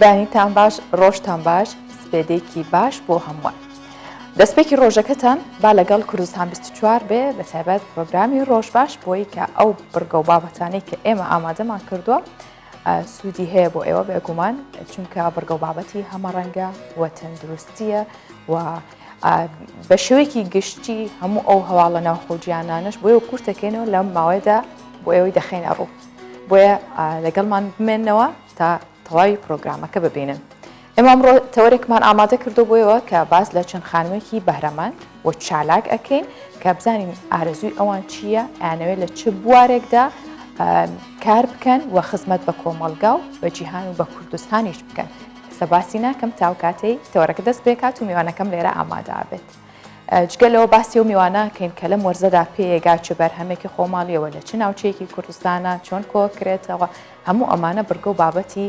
بەیانیتان باش، ڕۆژتان باش، سپێدەیەکی باش بۆ هەمووان. دەستپێکی ڕۆژەکەتان با لەگەڵ کوردستان 24 بێ بە تایبەت پرۆگرامی ڕۆژ باش بۆی کە ئەو بڕگە و بابەتانەی کە ئێمە ئامادەمان کردووە سوودی هەیە بۆ ئێوە بێگومان چونکە بڕگە و بابەتی هەمەڕەنگە و تەندروستیە و بە شێوەیەکی گشتی هەموو ئەو هەواڵە ناوخۆجیانانەش بۆیە کورتەکەینەوە لەم ماوەیەدا بۆ ئێوەی دەخەینە ڕوو بۆیە لەگەڵمان بمێنەوە تا تەواوی پرۆگرامەکە ببینن. ئێمە ئەمڕۆ تەوەرێکمان ئامادە کردو بۆیەوە کە باس لە چەند خانمێکی بەهرەمەند و چالاک ئەکەین کە بزانین ئارەزووی ئەوان چییە، ئەیانەوێت لە چ بوارێکدا کار بکەن و خزمەت بە کۆمەڵگا و بە جیهان و بە کوردستانیش بکەن. ئێستا باسی ناکەم تا ئەو کاتەی تەوەرەکە دەست پێکات و میوانەکەم لێرە ئامادە بێت. جگە لەوە باسی ئەو میوانە کەین کە لەم وەرزەدا پێیەگا چ بەرهەمێکی خۆماڵیەوە لە چ ناوچەیەکی کوردستانە چۆن کۆکرێتەوە هەموو ئەمانە بڕگە و بابەتی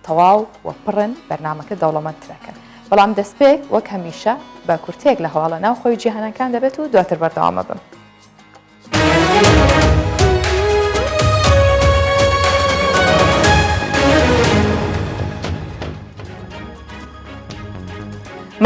تەواو و پڕن بەرنامەکە دەوڵەمەندترەکەن بەڵام دەستپێک وەک هەمیشە بە کورتەیەک لە هەواڵە ناوخۆی جیهانەکان دەبێت و دواتر بەردەوامە بم.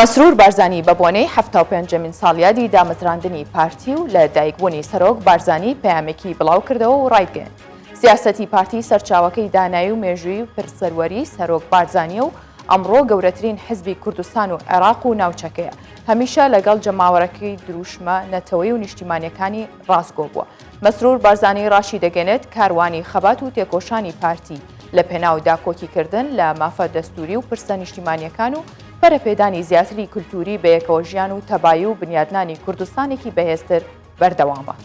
مەسرور بارزانی بە بۆنەی 75مین ساڵیادی دامەزراندنی پارتی و لە دایکبوونی سەرۆک بارزانی پەیامێکی بڵاوکردەوە و ڕایگەیاند سیاسەتی پارتی سەرچاوەکەی دانایی و مێژووی و پرسەروەری سەرۆک بارزانیە و ئەمڕۆ گەورەترین حزبی کوردستان و عێراق و ناوچەکەیە، هەمیشە لەگەڵ جەماوەرەکەی دروشمە نەتەوەیی و نیشتیمانیەکانی ڕاستگۆ بووە. مەسرور بارزانی ڕاشیدەگەێنێت کاروانی خەبات و تێکۆشانی پارتی لە پێناو داکۆکیکردن لە مافە دەستوری و پرسە نیشتیمانیەکان و پەرەپێدانی زیاتری کلتوری بەیەکەوەژیان و تەبایی و بنیادنانی کوردستانێکی بەهێزتر بەردەوامە.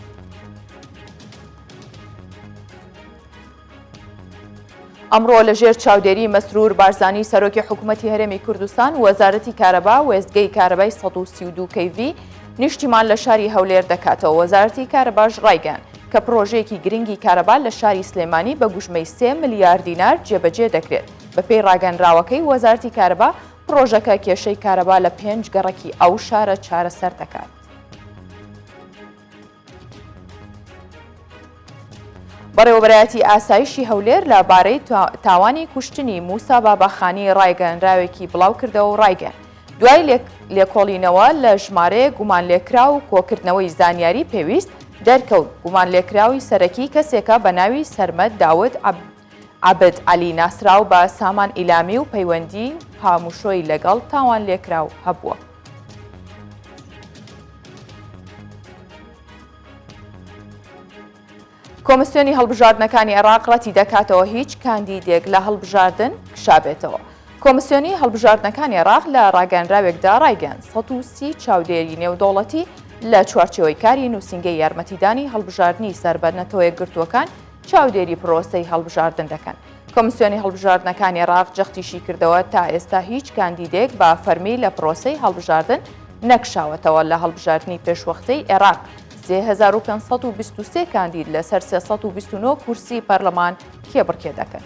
ئەمڕۆ لە ژێر چاودێری مەسرور بارزانی سەرۆکی حکوومەتی هەرێمی کوردستان وەزارەتی کارەبا وێستگەی کارەبای 132 کەیڤی نیشتیمان لە شاری هەولێر دەکاتەوە وەزارەتی کارەباش ڕایگەیاند کە پڕۆژەیەکی گرنگی کارەبا لە شاری سلێمانی بە گوژمەی 3 ملیار دینار جێبەجێ دەکرێت بەپێی ڕاگەنراوەکەی وەزارەتی کارەبا پڕۆژەکە کێشەی کارەبا لە پێنج گەڕەکی ئەو شارە چارەسەر دەکات. بەڕێوەبەرایەتی ئاسایشی هەولێر لە بارەی تاوانی کوشتنی موسا باباخانی ڕایگەیەنراوێکی بڵاوکردەوە و ڕایگەیاند، دوای لێکۆڵینەوە لە ژمارەیەک گومانلێکراو و کۆکردنەوەی زانیاری پێویست، دەرکەوت گومانلێکراوی سەرەکی کەسێکە بە ناوی سەرمەد داود عەبد عەلی ناسراو بە سامان ئیلامی و پەیوەندی هاموشۆی لەگەڵ تاوانلێکراو هەبووە. کۆمسیۆنی هەڵبژاردنەکانی عێراق ڕەتی دەکاتەوە هیچ کاندیدێک لە هەڵبژاردن کشابێتەوە. کۆمسیۆنی هەڵبژاردنەکانی عێراق لە ڕاگەیەنراوێکدا ڕایگەیاند، 130 چاودێری نێودەوڵەتی لە چوارچێوەی کاری نووسینگەی یارمەتیدانی هەڵبژاردنی سەر بە نەتەوەیەکگرتووەکان چاودێری پرۆسەی هەڵبژاردن دەکەن. کۆمسیۆنی هەڵبژاردنەکانی عێراق جەختیشی کردەوە، تا ئێستا هیچ کاندیدێک بە فەرمی لە پرۆسەی هەڵبژاردن نەکشاوەتەوە، لە هەڵبژاردنی پێشوەختەی عێراق 3523 کاندید لەسەر 329 کورسی پەرلەمان کێبڕکێ دەکەن.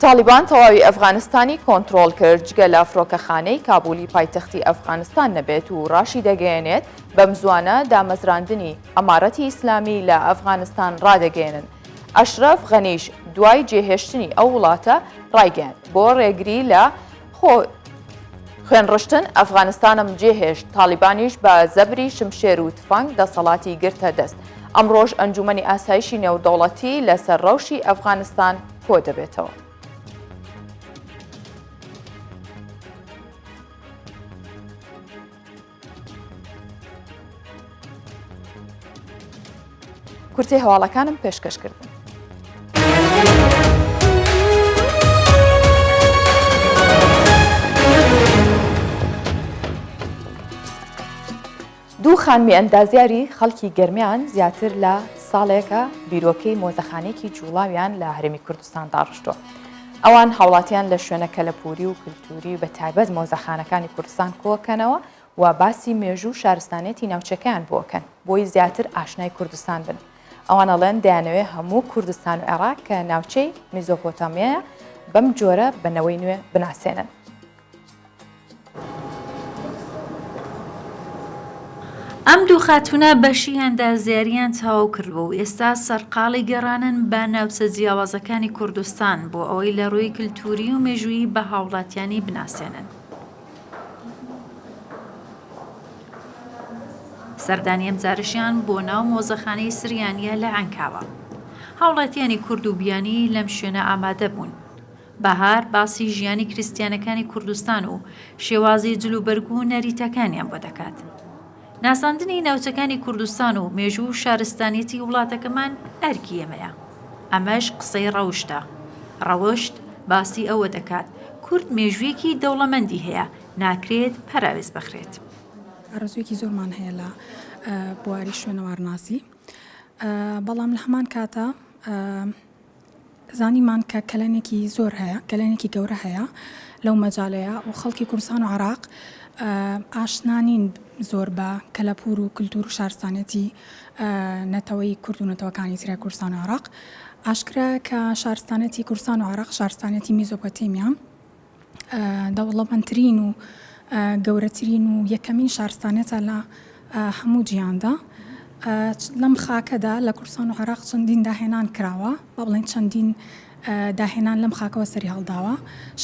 تاڵیبان تەواوی ئەفغانستانی کۆنترۆڵ کرد جگە لە فڕۆکەخانەی کابولی پایتەختی ئەفغانستان نەبێت و ڕاشیدەگەیەنێت بەمزوانە دامەزراندنی ئەمارەتی ئیسلامی لە ئەفغانستان ڕادەگەیەنن. ئەشرەف غەنیش دوای جێهێشتنی ئەو وڵاتە ڕایگەیاند، بۆ ڕێگری لە خۆ خوێنڕشتن ئەفغانستانم جێهێشت، تاڵیبانیش بە زەبری شمشێر و تفەنگ دەسەڵاتی گرتە دەست. ئەمڕۆش ئەنجوومەنی ئاسایشی نێودەوڵەتی لەسەر ڕەوشی ئەفغانستان کۆدەبێتەوە. کورتەی هەواڵەکانم پێشکەش کردن. دوو خانمی ئەندازیاری خەڵکی گەرمیان زیاتر لە ساڵێکە بیرۆکەی مۆزەخانەیەکی جوڵاویان لە هەرێمی کوردستان داڕشتووە. ئەوان هاوڵاتیان لە شوێنە کەلەپوری و کلتوری و بە تایبەت مۆزەخانەکانی کوردستان کۆکەنەوە و باسی مێژوو و شارستانیەتی ناوچەکەیان بۆ کەن بۆی زیاتر ئاشنای کوردستان بن. ئەوان ئەڵێن دەیانەوێ هەموو کوردستان و عێراق کە ناوچەی میزۆپۆتامیایە بەم جۆرە بە نەوەی نوێ بناسێنن. ئەم دوو خاتوونە بەشی ئەندازیارییان تەواو کردووە و ئێستا سەرقاڵی گەڕانن بە ناوچە جیاوازەکانی کوردستان بۆ ئەوەی لە ڕووی کلتووری و مێژوویی بە هاوڵاتیانی بناسێنن. سەردانی ئەمجارەشیان بۆ ناو مۆزەخانەی سریانییە لە عەنکاوە. هاوڵاتیانی کورد و بیانی لەم شوێنە ئامادە بوون. بەهار باسی ژیانی کریستیانەکانی کوردستان و شێوازی جلوبەرگ و نەریتەکانیان بۆ دەکات. ناساندنی ناوچەکانی کوردستان و مێژوو و شارستانیەتی وڵاتەکەمان ئەرکی ئێمەیە. ئەمەش قسەی ڕەوشتە. ڕەوشت باسی ئەوە دەکات کورد مێژوویەکی دەوڵەمەندی هەیە، ناکرێت پەراوێز بخرێت. ئارەزوویەکی زۆرمان هەیە لە بواری شوێنەوارناسی، بەڵام لە هەمان کاتا زانیمان کە کەلێنێکی زۆر هەیە، کەلێنێکی گەورە هەیە لەو مەجالەیە و خەڵکی کوردستان و عێراق ئاشنا نین زۆر بە کەلەپوور و کلتور و شارستانیەتی نەتەوەی کورد و نەتەوەکانی ترە کوردستان و عێراق. ئاشکرایە کە شارستانیەتی کوردستان و عێراق شارستانیەتی میزۆپۆتێمیا دەوڵەمەندترین و گەورەترین و یەکەمین شارستانیەتە لە هەموو جیهاندا. لەم خاکەدا لە کوردستان و عێراق چەندین داهێنان کراوە، با بڵێین چەندین داهێنان لەم خاکەوە سەری هەڵداوە.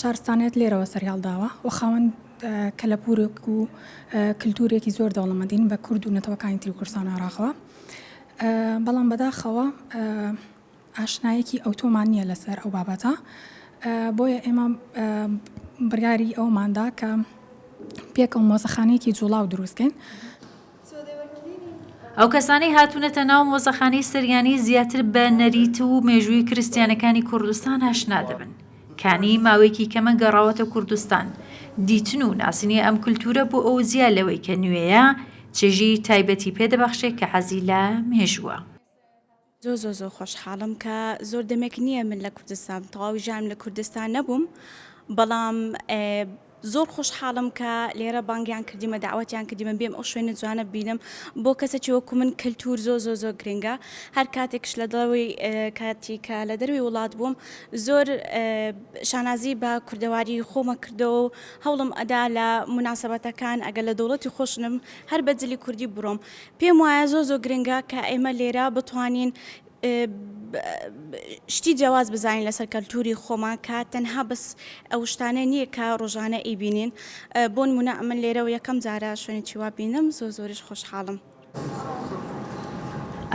شارستانیەت لێرەوە سەری هەڵداوە و خاوەن کەلەپوورێک و کلتورێکی زۆر دەوڵەمەندین بە کورد و نەتەوەکانی تری کوردستان و عێراقەوە. بەڵام بەداخەوە ئاشنایەکی ئەوتۆمان نییە لەسەر ئەو بابەتە، بۆیە ئێمە بڕیاری ئەوەماندا کە پێکەوە مۆزەخانەیەکی جوڵاو دروستکەین. ئەو کەسانەی هاتوونەتە ناو مۆزەخانەی سریانی زیاتر بە نەریت و مێژووی کریستیانەکانی کوردستان ئاشنا دەبن. کانی ماوەیەکی کەمە گەڕاوەتە کوردستان. دیتن و ناسینی ئەم کولتوورە بۆ ئەو جیا لەوەی کە نوێیە، چێژی تایبەتی پێدەبەخشێ کە حەزی لە مێژووە. زۆر زۆر زۆر خۆشحاڵم کە زۆر دەمێک نییە من لە کوردستان تەواوی ژیانم لە کوردستان نەبووم بەڵام زۆر خۆشحاڵم کە لێرە بانگیان کردیمە داوەتیان کردیمە بێم ئەو شوێنە جوانە بینم بۆ کەسێکی وەکو من کەلتور زۆر زۆر زۆر گرنگە هەر کاتێکش لە دەرەوەی کاتی کە لە دەروی وڵات بووم زۆر شانازی بە کوردەواری خۆمە کردەوە و هەوڵم ئەدا لە مناسبەتەکان ئەگەر لە دەوڵەتی خۆشنم هەر بە جلی کوردی بڕۆم پێم وایە زۆر زۆر گرنگە کە ئێمە لێرە بتوانین شتی جیاواز بزانین لەسەر کەلتوری خۆمان کە تەنها بەس ئەو شتانە نییە کە ڕۆژانە ئیبینین بۆ نمونە ئەمن لێرەوە یەکەم جارە شوێنێکی وا بینم زۆر زۆریش خۆشحاڵم.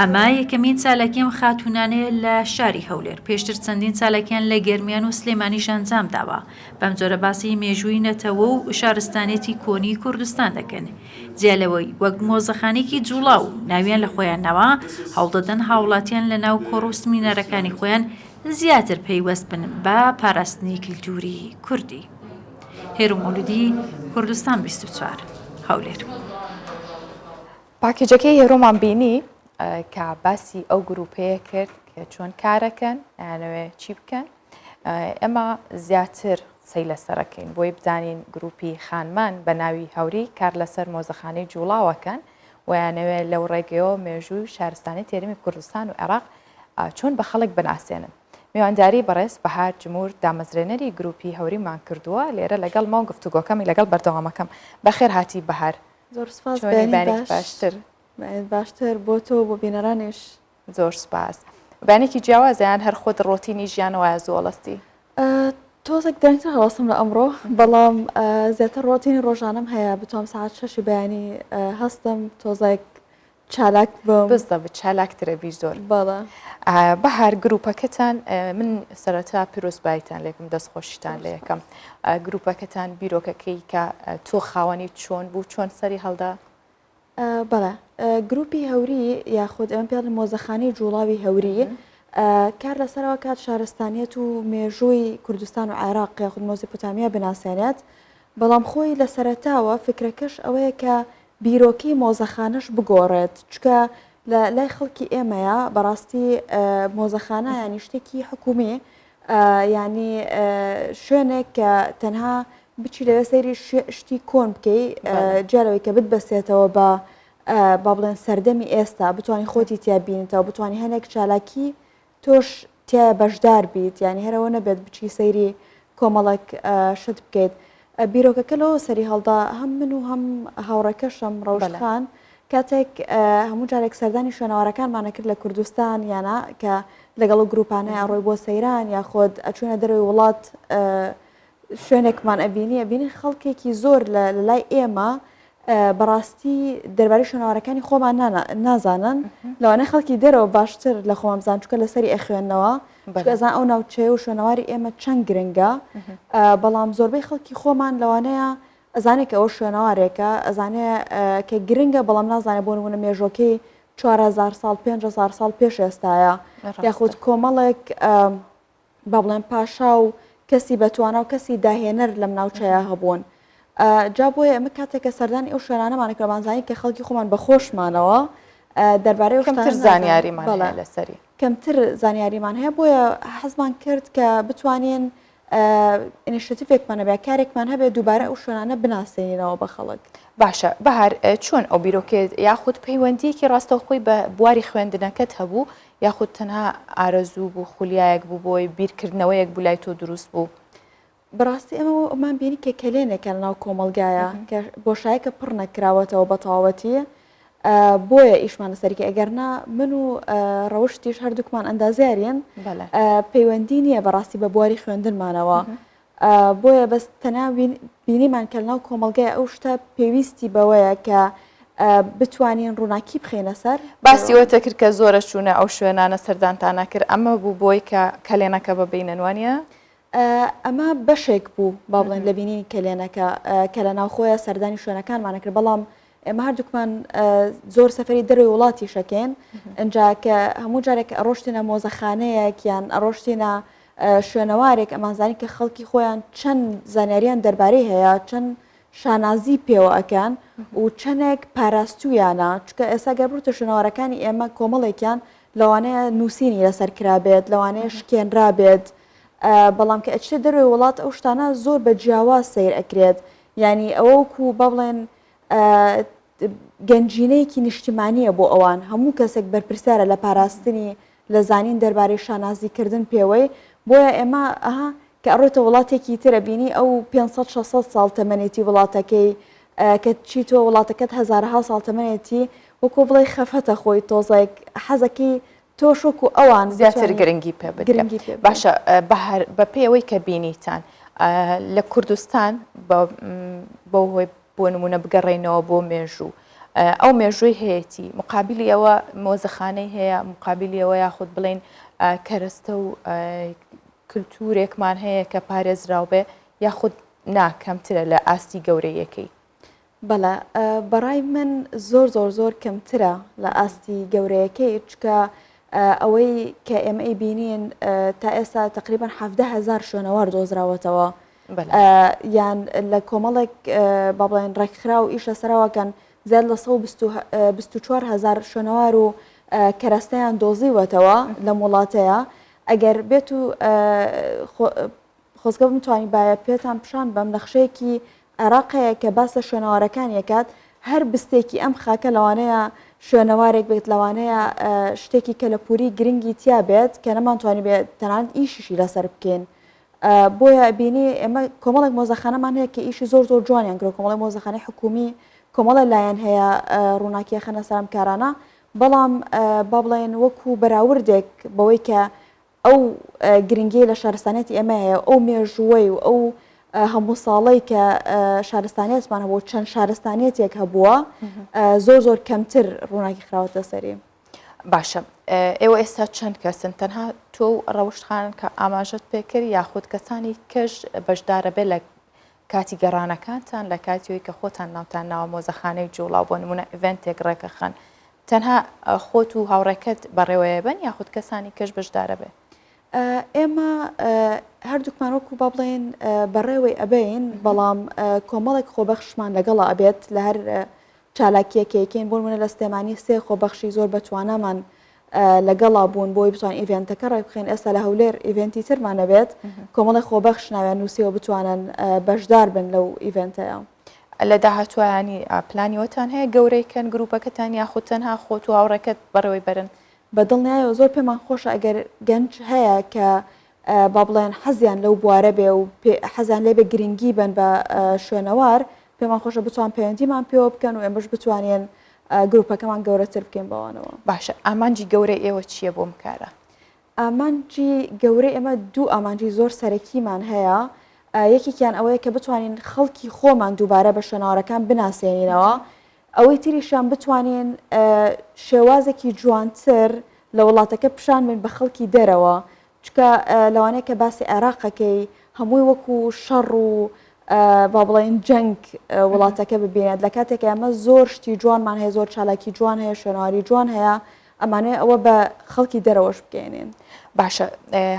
ئەمە یەکەمین چالاکی ئەم خاتوونانەیە لە شاری هەولێر، پێشتر چەندین چالاکیان لە گەرمیان و سلێمانیش ئەنجام داوە، بەم جۆرە باسی مێژووی نەتەوە و شارستانیەتی کۆنی کوردستان دەکەن. جیا لەوەی وەک مۆزەخانەیەکی جوڵاو ناویان لە خۆیان ناوە، هەوڵدەدەن هاوڵاتیان لە ناو کۆڕ و سمینارەکانی خۆیان زیاتر پەیوەست بن بە پاراستنی کلتوری کوردی. هێرۆ مەولودی، کوردستان 24، هەولێر. پاکێجەکەی هێرۆمان بینی کە باسی ئەو گروپەیە کرد کە چۆن کارەکەن ئەیانەوێ چی بکەن ئێمە زیاتر قسەی لەسەرەکەین بۆی بزانین گروپی خانمان بە ناوی هەوری کار لەسەر مۆزەخانەی جوڵاوەکەن ویانەوێ لەو ڕێگەیەوە مێژووی شارستانی تێرمی کوردستان و عێراق چۆن بە خەڵک بناسێنن میوانداری بەڕێز بەهار جمور دامەزرێنەری گروپی هەوریمان کردووە لێرە لەگەڵ ماو گفتوگۆکەمی لەگەڵ بەردەوامەکەم بەخێر هاتی بەهار زۆر سپاس بەیانی باشتر باشتر بۆ تۆ بۆ بینەرانیش زۆر سوپاس. بەیانێکی جیاوازە یان هەر خۆت ڕۆتینی ژیانە وایە زوو هەڵەستی؟ تۆزێک درەنگتر هەڵەستم لە ئەمڕۆ بەڵام زیاتر ڕۆتینی ڕۆژانەم هەیە بتوام سەعات شەشی بەیانی هەستم تۆزێک چالاک بم. بالضبط چالاکترە بی زۆر. بەڵێ. بەهار گروپەکەتان من سەرەتا پیرۆزباییتان لێکم دەست خۆشیتان لێ یەکەم گروپەکەتان بیرۆکەکەی کە تۆ خاوەنی چۆن بوو چۆن سەری هەڵدا؟ بەڵێ گروپی هەوری یاخود ئێمە پێڵ مۆزەخانەی جوڵاوی هەوری کار لەسەرەوە کات شارستانیەت و مێژووی کوردستان و عێراق یاخود مۆزیپۆتامیا بناسێنێت بەڵام خۆی لە سەرەتاوە فکرەکەش ئەوەیە کە بیرۆکەی مۆزەخانەش بگۆڕێت چکە لە لای خەڵکی ئێمەیە بەڕاستی مۆزەخانە ینی شتێکی حکومی یانی شوێنێک کە تەنها بچی لەوێ سەیری شتی کۆن بکەی جیا لەوەی کە بتبەستێتەوە بە با بڵێن سەردەمی ئێستا بتانی خۆتی تیا بینیتەوە بتانی هەنێک چالاکی تۆش تیا بەشدار بیت یعنی هەرەوە نەبێت بچی سەیری کۆمەڵک شت بکەیت بیرۆکەکە لەوە سەری هەڵدا هەم من و هەم هاوڕێکەشم ڕەوشت خان. کاتێک هەموو جارێک سەردانی شوێنەوارەکانمان ئەکرد لە کوردستان یانە کە لەگەڵ و گروپانەی ئەڕۆی بۆ سەیران یاخود ئەچوونە دەرەوەی وڵات شوێنێکمان ئەبینی ئەبینی خەڵکێکی زۆر لە لای ئێمە بەڕاستی دەربارەی شوێنەوارەکانی خۆمان نازانن لەوانە خەڵکی دەرەوە باشتر لە خۆمان بزان چکە لەسەری ئەخوێندنەوە ئەزان ئەو ناوچەیە و شوێنەواری ئێمە چەند گرنگە بەڵام زۆربەی خەڵکی خۆمان لەوانەیە ئەزانێ کە ئەوە شوێنەوارێکە، ئەزانێ کە گرنگە بەڵام نازانێ بۆ نموونە مێژووەکەی 4000 ساڵ 5000 ساڵ پێش ئێستایە یاخود کۆمەڵێک با بڵێن پاشا و کەسی بەتوانا و کەسی داهێنەر لەم ناوچەیە هەبوون. جا بۆیە ئەمە کاتێک کە سەردانی ئەو شوێنانەمانە کە کە خەڵکی خۆمان بەخۆشمانەوە دەربارەی کەمتر زانیاریمان لەسەری کەمتر زانیاریمان هەیە بۆیە حەزمان کرد کە بتوانین initiative ێکمان هەبێت کارێکمان هەبێت دووبارە ئەو شوێنانە بناسێنینەوە بە خەڵک. باشە بەهار چۆن ئەو بیرۆکەیەت یاخود پەیوەندیەکی ڕاستەوخۆی بە بواری خوێندنەکەت هەبوو یاخود تەنها ئارەزوو بوو خولیایەک بوو بۆی بیرکردنەوەیەک بوو لای تۆ دروست بوو؟ بەڕاستی ئێمە ئەومان بینی کە کەلێنێکە لەناو کۆمەڵگایە کە بۆشایەکە پڕ نەکراوەتەوە بە تەواوەتی بۆیە ئیشمان لەسەری کە ئەگەر نا من و ڕەوشتیش هەردووکمان ئەندازیارین پەیوەندی نییە بەڕاستی بە بواری خوێندنمانەوە بۆیە بەس تەنها بینیمان کە لەناو کۆمەڵگای ئەو شتە پێویستی بەوەیە کە بتوانین ڕووناکی بخەینە سەر. باسی ئەوەتە کرد کە زۆرە چوونە ئەو شوێنانە سەردانتانە کرد ئەمە بوو بۆی کە کەلێنەکە ببینن وانە؟ ئەمە بەشێک بوو با بڵێن لە بینینی کەلێنەکە کە لە ناوخۆیە سەردانی شوێنەکانمانە کرد بەڵام ئێمە هەردووکمان زۆر سەفەری دەرەوەی وڵاتی شەکەین ئەجا کە هەموو جارێک ئەڕۆشتینە مۆزەخانەیەک یان ئەڕۆشتینە شوێنەوارێک ئەمانزانی کە خەڵکی خۆیان چەند زانیاریان دەربارەی هەیە چەند شانازی پێوە ئەکەن و چەندێک پاراستویانە چکە ئێستا گەر بڕتە شوێنەوارەکانی ئێمە کۆمەڵێکیان لەوانەیە نووسینی لەسەر کرابێت لەوانەیە شکێنرابێت بەڵام کە ئەچیتە دەرەوەی وڵات ئەو شتانە زۆر بە جیاواز سەیر ئەکرێت یانی ئەوە وەکو با بڵێن گەنجینەیەکی نیشتیمانیە بۆ ئەوان هەموو کەسێک بەرپرسیارە لە پاراستنی لە زانین دەربارەی شانازی کردن پێوەی بۆیە ئێمە ئەها کە ئەڕۆیتە وڵاتێکی تر ئەبینی ئەو 500 600 ساڵ تەمەنێتی وڵاتەکەی کە چی تۆ وڵاتەکەت هەزارەها ساڵ تەمەنێتی وەکو بڵێ خەفەتە خۆی تۆزێک حەزەکەی تۆش وەکو ئەوان زیاتر گرنگی پێ بدرێت. باشە بەهار بەپێی ئەوەی کە بینیتان لە کوردستان بەو هۆی بۆ نمونە بگەڕێینەوە بۆ مێژوو ئەو مێژووی هەیەتی مقابلی ئەوە مۆزەخانەی هەیە مقابلی ئەوە یاخود بڵین کەرەستە و کللتورێکمان هەیە کە پارێزراو بێ یاخود نا کەمترە لە ئاستی گەورەیەکەی. بەڵێ بەڕای من زۆر زۆر زۆر کەمترە لە ئاستی گەورەیەکەی چکە ئەوەی کە ئێمە ئەیبینین تا ئێستا تقریبان هزار شوێنەوار دۆزراوەتەوە یان لە کۆمەڵێک با بڵێن ڕێکخرا و ئیشە سەرەوەکەن زیاد لە 124 هزار شوێنەوار و کەرەستەیان دۆزیوەتەوە لەم وڵاتەیە ئەگەر بێت و خۆزگە بمتوانیبایە پێتان پیشان بەم نەخشەیەکی عێراق هەیە کە باس لە شوێنەوارەکانی ئەکات هەر بستێکی ئەم خاکە لەوانەیە شوێنەوارێک بێت لەوانەیە شتێکی کەلەپوری گرنگی تیا بێت کە نەمانتوانی بێت تەنانەت ئیشیشی لەسەر بکەین بۆیە بینی ئێمە کۆمەڵێک مۆزەخانەمان هەیە کە ئیشی زۆر زۆر جوانیان کرد کۆمەڵی مۆزەخانەی حکومی کۆمەڵە لایەن هەیە ڕووناکیە خەنە سەرم کارانە بەڵام با بڵێن وەکو بەراوردێک بەوەی کە ئەو گرنگیەی لە شارستانیەتی ئێمە هەیە ئەو مێژووەی و ئەو هەموو ساڵەی کە شارستانیەتمان هەبوو چەند شارستانیەتێک هەبووە زۆر زۆر کەمتر ڕووناکی خراوەتە سەری. باشە ئێوە ئێستا چەند کەسن تەنها تۆ و ڕەوشت خان کە ئاماژەت پێکرد یاخود کەسانی کەش بەشدارە بێ لە کاتی گەڕانەکانتان لە کاتیەوەی کە خۆتان ناوتان ناوە مۆزەخانەی جوڵاو بۆ نمونە event ێک ڕێکەخەن تەنها خۆت و هاوڕێکەت بەڕێوەیەبەن یاخود کەسانی کەش بەشدارە بێ؟ ئێمە هەردووکمان وەکو با بڵێن بەڕێوەی ئەبەین بەڵام کۆمەڵێک خۆبەخشمان لەگەڵا ئەبێت لە هەر چالاکیەکەیکەین بۆ نمونە لە سلێمانی سێ خۆبەخشی زۆر بەتوانامان لەگەڵا بوون بۆی بتوان event ەکە ڕێکبخەین ئێستا لە هەولێر event ی ترمان ئەبێت کۆمەڵی خۆبەخش ناویان نووسیوە بتوانن بەشدار بن لەو event ەیە. لە داهاتووە یانی پلانی وەتان هەیە گەورەی کەن گروپەکەتان یاخود تەنها خۆت و هاوڕێکەت بەڕێوەی بەرن؟ بە دڵنیایەوە زۆر پێمان خۆشە ئەگەر گەنج هەیە کە با بڵێن حەزیان لەو بوارە بێ و حەزیان لێ بێ گرنگی بن بە شوێنەوار پێمان خۆشە بتوان پەیوەندیمان پێوە بکەن و ئێمەش بتوانین. گروپەکەمان گەورەتر بکەین بەوانەوە. باشە ئامانجی گەورەی ئێوە چییە بۆم کارە؟ ئامانجی گەورەی ئێمە دوو ئامانجی زۆر سەرەکیمان هەیە، یەکێکیان ئەوەیە کە بتوانین خەڵکی خۆمان دووبارە بە شوێنەوارەکان بناسێنینەوە، ئەوەی تریشیان بتوانین شێوازێکی جوانتر لە وڵاتەکە پیشان بین بە خەڵکی دەرەوە، چونکە لەوانەیە کە باسی عێراقەکەی هەمووی وەکو شەڕ و با بڵێین جەنگ وڵاتەکە ببینێت لە کاتێک ئێمە زۆر شتی جوانمان هەیە زۆر چالاکی جوان هەیە شوێنەواری جوان هەیە ئەمانەوێ ئەوە بە خەڵکی دەرەوەش بگەێنین. باشە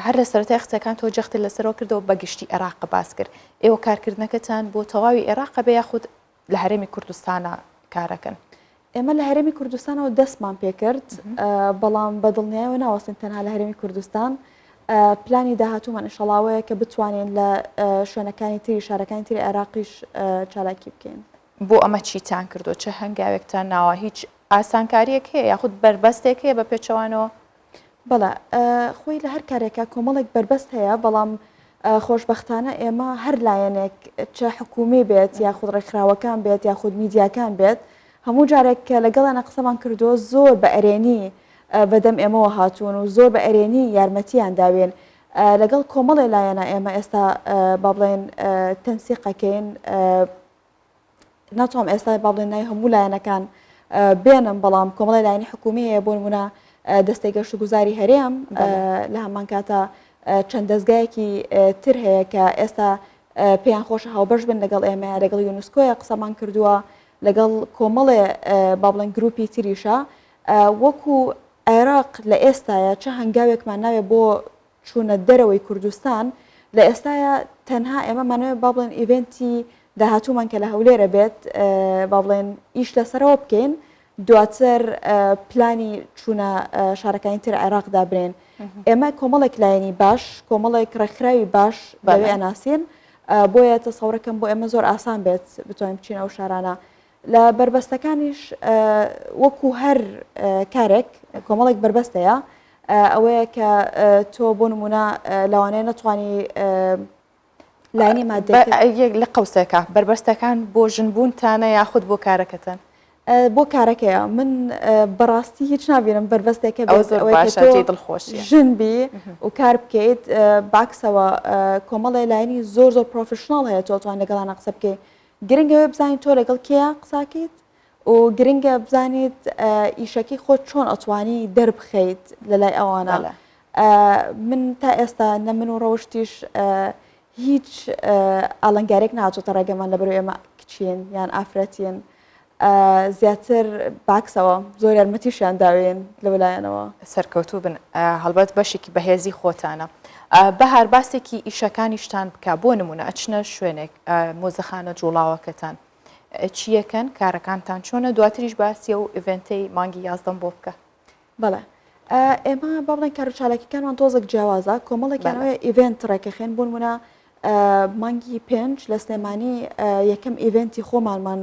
هەر لە سەرەتای قسەکان تۆ جەختت لەسەرەوە کردەوە بە گشتی عێراق باس کرد ئێوە کارکردنەکەتان بۆ تەواوی عێراقە بێ یاخود لە هەرێمی کوردستانە کارەکەن؟ ئێمە لە هەرێمی کوردستانەوە دەستمان پێکرد بەڵام بە دڵنیایەوە ناوەستین تەنها لە هەرێمی کوردستان پلانی داهاتوومان ئینشەڵا ئەوەیە کە بتوانین لە شوێنەکانی تری شارەکانی تری عێراقیش چالاکی بکەین. بۆ ئەمە چیتان کردووە؟ چ هەنگاوێکتان ناوە؟ هیچ ئاسانکارییەک هەیە یاخود بەربەستێک هەیە بە پێچەوانەوە؟ بەڵێ خۆی لە هەر کارێکا کۆمەڵێک بەربەست هەیە، بەڵام خۆشبەختانە ئێمە هەر لایەنێک چ حکوومی بێت یاخود ڕێکخراوەکان بێت یاخود میدیاکان بێت هەموو جارێک کە لەگەڵیانە قسەمان کردووە زۆر بە ئەرێنی بەدەم ئێمەوە هاتوون و زۆر بە ئەرێنی یارمەتیان داوین لەگەڵ کۆمەڵێ لایەنە ئێمە ئێستا با بڵێن تەنسیقەکەین ناتوانم ئێستا با بڵێن ناوی هەموو لایەنەکان بێنم بەڵام کۆمەڵی لایەنی حکومی هەیە بۆ نمونە دەستەی گەشتوگوزاری هەرێم لە هەمان کاتە چەند دەستگایەکی تر هەیە کە ئێستا پێیان خۆشە هاوبەش بن لەگەڵ ئێمە لەگەڵ یونسکۆیە قسەمان کردووە لەگەڵ کۆمەڵێ با بڵێن گروپی تریشە وەکو عێراق لە ئێستاە چه هەنگاوێکمان ناوێ بۆ چوونە دەرەوەی کوردستان لە ئێستایا تەنها ئێمە مانەوێ با بڵێن event ی داهاتوومان کە لە هەولێرە بێت با بڵێن ئیش لەسەرەوە بکەین دواتر پلانی چوونە شارەکانی تر عێراق دابنێن ئێمە کۆمەڵێک لایەنی باش کۆمەڵێک ڕێکخراوی باش لەوێ ئەناسین بۆیە تەسەورەکەم بۆ ئێمە زۆر ئاسان بێت بتوانین بچین ئەو شارانە لە بەربەستەکانیش وەکو هەر کارێک کۆمەڵێک بەربەست هەیە ئەوەیە کە تۆ بۆ نمونە لەوانەیە نەتوانی لایەنی مادەکە یەک لە قەوسێکە بەربەستەکان بۆ ژنبوونتانە یاخود بۆ کارەکەتان؟ بۆ کارەکەیە من بەڕاستی هیچ نابینم بەربەستێکە ئەوە زۆر ئەوەی کە باشە تۆ جێی دڵخۆشیە. ژن بی و کار بکەیت باکسەوە کۆمەڵێ لایەنی زۆر زۆر professional هەیە تۆ توان لەگەڵیانە قسە بکەی گرنگە ئەوەیە بزانیت تۆ لەگەڵ کێیا قساکەیت و گرنگە بزانیت ئیشەکەی خۆت چۆن ئەتوانی دەربخەیت لە لای ئەوانە من تا ئێستا نە من و ڕەوشتیش هیچ ئاڵنگارێک ناچۆتە ڕێگەمان لەبەرو ئێمە کچین یان ئافرەتین زیاتر باکسەوە زۆر یارمەتیشیان داوێن لەولایەنەوە. سەرکەوتوو بن هەڵبەت بەشێکی بەهێزی خۆتانە. بەهار باسێکی ئیشەکانیشتان بکە بۆ نمونە ئەچنە شوێنێک مۆزەخانە جوڵاوەکەتان چیەکەن کارەکانتان چۆنە دواتریش باسی ئەو event ەی مانگی یازدەم بۆ بکە. بەڵێ ئێمە با بڵێن کارو چالاکیەکانمان تۆزێک جیاوازە کۆمەڵێکیان ئەوەیە event ڕێکەخێن بۆ نمونە مانگی پێنج لە سلێمانی یەکەم event ی خۆمانمان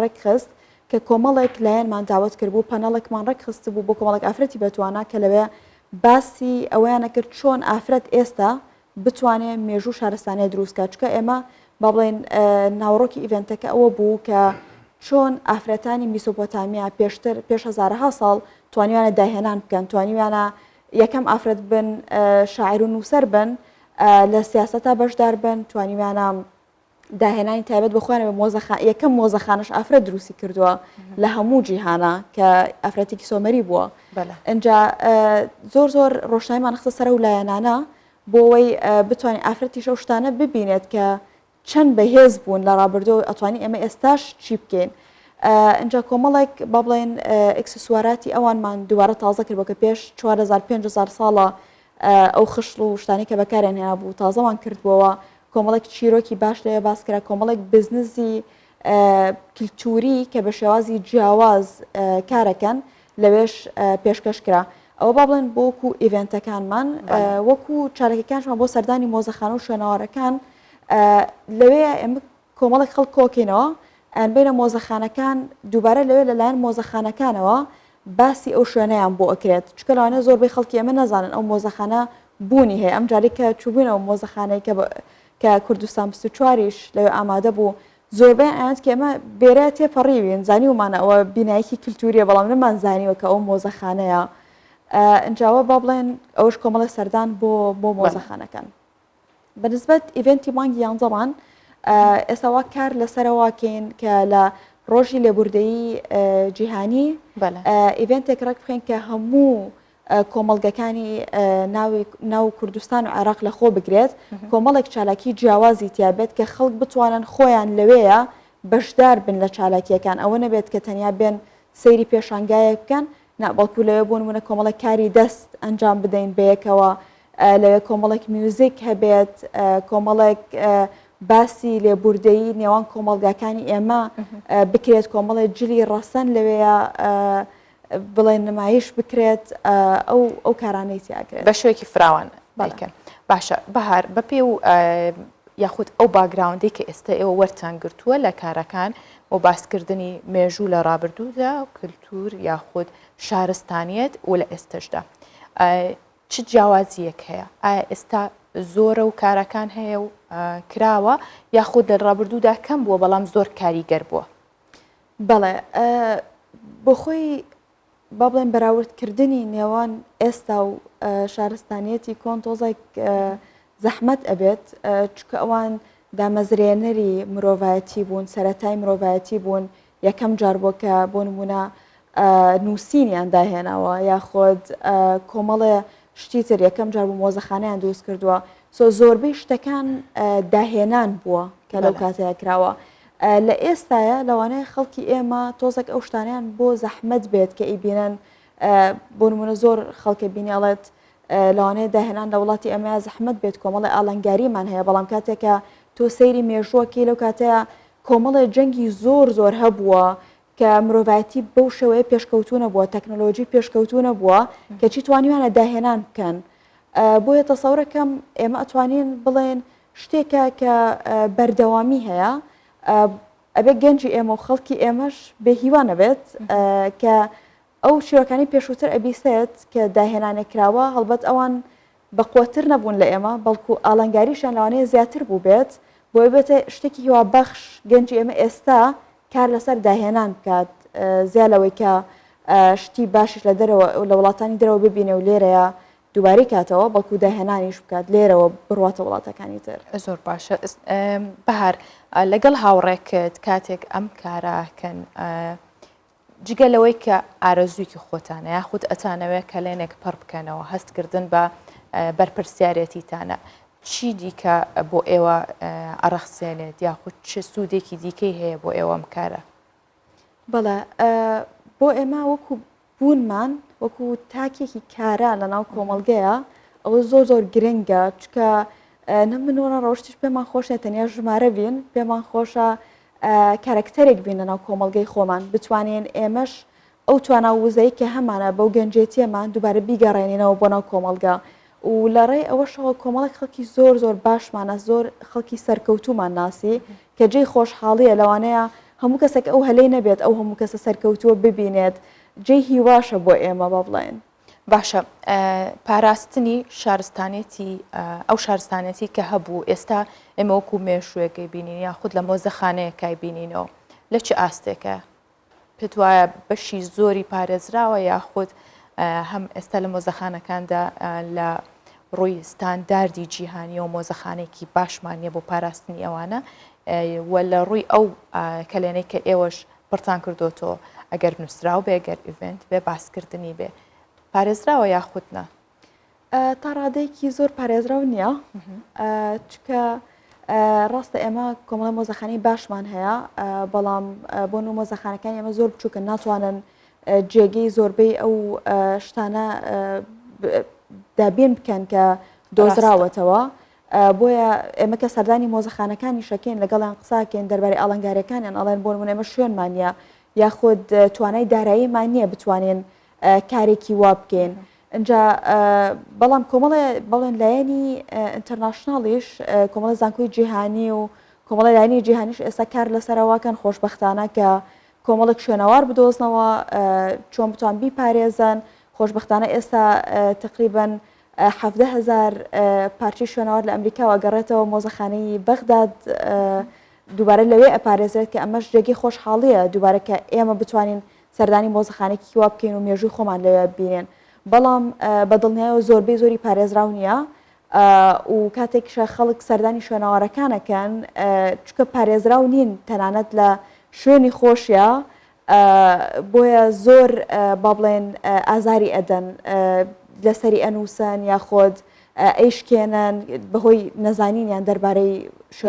ڕێکخست کە کۆمەڵێک لایەنمان داوت کردبوو پەنەڵێکمان ڕێکخستبوو بۆ کۆمەڵێک ئافرەتی بەتوانا کە لەوێ باسی ئەوەیانە کرد چۆن ئافرەت ئێستا بتوانێ مێژوو شارستانیە دروست کات چونکە ئێمە با بڵێین ناوەڕۆکی event ەکە ئەوە بوو کە چۆن ئافرەتانی میسۆپۆتامیا پێشتر پێش هەزارەها ساڵ توانیویانە داهێنان بکەن توانیویانە یەکەم ئافرەت بن شاعر و نووسەر بن لە سیاسەتا بەشدار بن توانیویانە داهێنانی تایبەت بە خۆیان بە مۆزەخا یەکەم مۆزەخانەش ئافرەت دروستی کردووە لە هەموو جیهانە کە ئافرەتێکی سۆمەری بووە ئەجا زۆر زۆر ڕۆشنایمان خستە سەر و لایەنانە بۆ ئەوەی بتوانین ئافرەتیش ئەو شتانە ببینێت کە چەند بەهێز بوون لە ڕابردوو ئەتوانی ئێمە ئێستاش چی بکەین ئەجا کۆمەڵێک با بڵێن ئەکسسواراتی ئەوانمان دووبارە تازە کرد بۆ کە پێش 4000 5000 ساڵە ئەو خشڵ و شتانی کە بەکاریان هێنابوو تازەمان کردبووەوە کۆمەڵێک چیرۆکی باش لەوێ باس کرا، کۆمەڵێک بزنزی کلتوری کە بە شێوازی جیاواز کارەکەن لەوێش پێشکەش کرا. ئەوە با بڵێن بۆ وەکو event ەکانمان وەکو چالاکیەکانشمان بۆ سەردانی مۆزەخانە و شوێنەوارەکان لەوێ ئێمە کۆمەڵێک خەڵک کۆکەینەوە ئەیانبەینە مۆزەخانەکان دووبارە لەوێ لەلایەن مۆزەخانەکانەوە باسی ئەو شوێنەیان بۆ ئەکرێت چونکە لەوانەیە زۆربەی خەڵکی ئێمە نەزانن ئەو مۆزەخانە بوونی هەیە ئەم جارەی کە چووبووینەوە مۆزەخانەی کە کە کوردستان 24 یش لەوێ ئامادە بوو. زۆربەیان ئەیانوت کە ئێمە بێرە تێپەڕیوین زانیومانە ئەوە بینایەکی کلتوریە بەڵام نەمان زانیوە کە ئەو مۆزەخانەیە ئینجاوە با بڵێن ئەوش کۆمەڵە سەردان بۆ بۆ مۆزەخانەکان بەنسبەت event ی مانگی یانزەمان ئێستا وا کار لەسەرەوەکەین کە لە ڕۆژی لێبوردەیی جیهانی event ێک ڕێک بخەین کە هەموو کۆمەڵگەکانی ناوی ناو کوردستان و عێراق لە خۆ بگرێت کۆمەڵێک چالاکی جیاوازی تیابێت کە خەڵک بتوانن خۆیان لەوەیە بەشدار بن لە چالاکیەکان ئەوە نەبێت کە تەنیا بێن سەیری پێشانگایەک بکەن نا بەڵکو لەوێ بۆ نمونە کۆمەڵێک کاری دەست ئەنجام بدەین بەیەکەوە لەوێ کۆمەڵێک میوزیک هەبێت کۆمەڵێک باسی لێبوردەیی نێوان کۆمەڵگاکانی ئێمە بکرێت کۆمەڵێک جلی ڕەسەن لەوەیە بڵێن نمایش بکرێت ئەو ئەو کارانەی تیاکرێت بە شێوەیەکی فراوان بەڵکە باشە بەهار بەپێ و یاخود ئەو background ەی کە ئێستا ئێوە وەرتان گرتووە لە کارەکان بۆ باسکردنی مێژوو لە ڕابردوودا کللتور یاخود شارستانیەت و لە ئێستشدا چ جیاوازیەک هەیە ئایا ئێستا زۆرە و کارەکان هەیە و کراوە یاخود لە ڕابردوودا کەم بووە بەڵام زۆر کاریگەر بووە بەڵێ بۆخۆی با بڵێن بەراوردکردنی نێوان ئێستا و شارستانیەتی کۆن تۆزێک زەحمەت ئەبێت چکە ئەوان دامەزرێنەری مرۆڤایەتی بوون سەتای مرۆڤایەتی بوون یەکەم جار بۆ کە بۆ نمونە نووسینیان داهێناوە یاخود کۆمەڵێ شتی تر یەکەم جار بوو مۆزەخانەیان دروست کردووە سۆ زۆربەی شتەکان داهێنان بووە کە لەو کاتەیە کراوە لە ئێستاە لەوانەیە خەڵکی ئێمە تۆزێک ئەو شتانیان بۆ زەحمەت بێت کە ئیبینن بۆ نمونە زۆر خەڵکە بینیڵێت لەوانەیە داهێنان لە وڵاتی ئەمەیە زەحمەت بێت کۆمەڵی ئالنگاریمان هەیە بەڵام کاتێکە تۆ سەیری مێژووەکەی لەو کاتەیە کۆمەڵێ جەنگی زۆر زۆر هەبووە کە مرۆڤایەتی بەو شێوەیە پێشکەوتوو نەبووە، تەکنەلۆجی پێشکەوتوو نەبووە، کەچی توانیویانە داهێنان بکەن. بۆیە تەسەورەکەم ئێمە ئەتوانین بڵێن شتێکە کە بەردەوامی هەیە، ئەبێ گەنجی ئێمە و خەڵکی ئێمەش بێ هیوا نەبێت کە ئەو چیرۆکانەی پێشووتر ئەبیسێت کە داهێنانێک کراوە، هەڵبەت ئەوان بەقوەتر نەبوون لە ئێمە، بەڵکو ئالنگاریشیان لەوانەیە زیاتر بووبێت، بۆیە بێتە شتێکی هیوابەخش گەنجی ئێمە ئێستا کار لەسەر داهێنان بکات زیا لەوەی کە شتی باشیش لە دەرەوە لە وڵاتانی دەرەوە ببینێ و لێرەیە دووبارەی کاتەوە، بەڵکو داهێنانیش بکات لێرەوە بڕواتە وڵاتەکانی تر. زۆر باشە بەهار لەگەڵ هاوڕێکت کاتێک ئەم کارە ئەکەن جگە لەوەی کە ئارەزوویەکی خۆتانە یاخود ئەتانەوێ کەلێنێک پڕ بکەنەوە، هەستکردن بە بەرپرسیارێتیتانە، چی دیکە بۆ ئێوە ئەڕەخسێنێت یاخود چ سوودێکی دیکەی هەیە بۆ ئێوە ئەم کارە؟ بەڵێ بۆ ئێمە وەکو بوونمان وەکو تاکێکی کارا لەناو کۆمەڵگەیە ئەوە زۆر زۆر گرنگە چکە نە من و نە ڕەوشتیش پێمان خۆش نیە تەنیا ژمارە بین پێمان خۆشە کارەکتەرێک بین لەناو کۆمەڵگەی خۆمان، بتوانین ئێمەش ئەو توانا و وزەی کە هەمانە بەو گەنجێتیەمان دووبارە بیگەڕێنینەوە بۆ ناو کۆمەڵگە و لە ڕێی ئەوەشەوە کۆمەڵێک خەڵکی زۆر زۆر باشمان ناس زۆر خەڵکی سەرکەوتوومان ناسی کە جێی خۆشحاڵیە لەوانەیە هەموو کەسێک ئەو هەلەی نەبێت ئەو هەموو کەسە سەرکەوتووە ببینێت جێی هیواشە بۆ ئێمە با بڵێن. باشە پاراستنی شارستانێتی ئەو شارستانێتی کە هەبوو ئێستا ئێمە وەکو مێژووێکەی بینین یاخود لە مۆزەخانەیەکای بینینەوە لە چ ئاستێکە پێت وایە بەشی زۆری پارێزراوە یاخود هەم ئێستا لە مۆزەخانەکاندا لە ڕووی ستانداردی جیهانیەوە مۆزەخانێکی باشمان نیە بۆ پاراستنی ئەوانە و لە ڕووی ئەو کەلێنەی کە ئێوەش پڕتان کردۆتەوە ئەگەر نووسراو بێ گەر event بێ باسکردنی بێ پارێزراوە یاخود نا؟ تا ڕادەیەکی زۆر پارێزراو نییە چکە ڕاستە ئێمە کۆمەڵی مۆزەخانەی باشمان هەیە بەڵام بۆ نو مۆزەخانەکانی ئێمە زۆر بچووکە ناتوانن جێگەی زۆربەی ئەو شتانە دابین بکەن کە دۆزراوەتەوە بۆیە ئێمە کە سەردانی مۆزەخانەکانیش ئەکەین لەگەڵیان قسە ئەکەین دەربارەی ئاڵنگاریەکانیان ئەڵێن بۆ نمونە ئێمە شوێنمان نییە یاخود توانای داراییمان نییە بتوانین کارێکی وا بکەین ئینجا بەڵام کۆمەڵێ بەڵێن لایەنی international یش کۆمەڵە زانکۆی جیهانی و کۆمەڵی لایەنی جیهانیش ئێستا کار لەسەرەوەکەن خۆشببختانە کە کۆمەڵێک شوێنەوار بدۆزنەوە چۆن بتوان بیپارێزن خۆشببختانە ئێستا تقریبن 17هزار پارچەی شوێنەوار لە ئەمریکاوە گەڕێتەوە مۆزەخانەی بەغداد. دووبارە لەوێ ئەپارێزرێت کە ئەمەش جێگەی خۆشحاڵییە دووبارە کە ئێمە بتوانین سەردانی مۆزەخانەیەکی وا بکەین و مێژووی خۆمان لەوێ ببینین بەڵام بە دڵنیایەوە زۆربەی زۆری پارێزراو نییە و کاتێکیشە خەڵک سەردانی شوێنەوارەکان ئەکەن چونکە پارێزراو نین تەنانەت لە شوێنی خۆشیا بۆیە زۆر با بڵێن ئازاری ئەدەن لەسەری ئەنووسن یاخۆد ئەیشکێنن بەهۆی نەزانینیان دەربارەی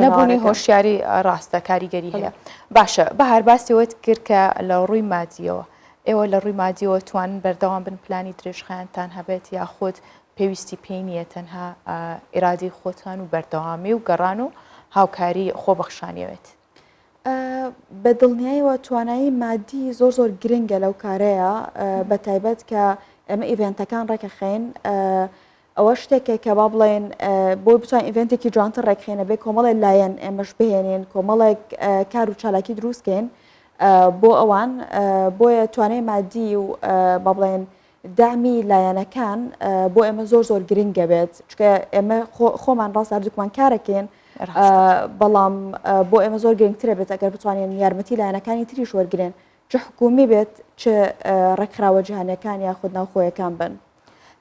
نەبوونی هۆشیاری ڕاستە کاریگەری هەیە باشە بەهار باسی وت کرد کە لە ڕووی مادیەوە ئێوە لە ڕووی مادیەوە توان بەردەوام بن پلانی درێژخایەنتان هەبێت یاخود پێویستی پێی نییە تەنها ئیرادەی خۆتان و بەردەوامی و گەڕان و هاوکاری خۆبەخشانیەوێت؟ بە دڵنیایەوە توانایی مادی زۆر زۆر گرنگە لەو کارەیە بە تایبەت کە ئێمە event ەکان ڕێکەخەین ئەوە شتێکە کە با بڵێن بۆ بتوان event ێکی جوانتر ڕێکخێنە بێ کۆمەڵێک لایەن ئێمەش بهێنین کۆمەڵێک کار و چالاکی دروستکەین بۆ ئەوان بۆیە توانای مادی و با بڵێن دەعمی لایەنەکان بۆ ئێمە زۆر زۆر گرنگە بێت چکە ئێمە خۆمان ڕاست هەردووکمان کارەکەین بەڵام بۆ ئێمە زۆر گرنگترە بێت ئەگەر بتوانین یارمەتی لایەنەکانی تریش وەرگێن چ حکومی بێت چ ڕێکخراوە جیهانەکان یاخود ناوخۆیەکان بن.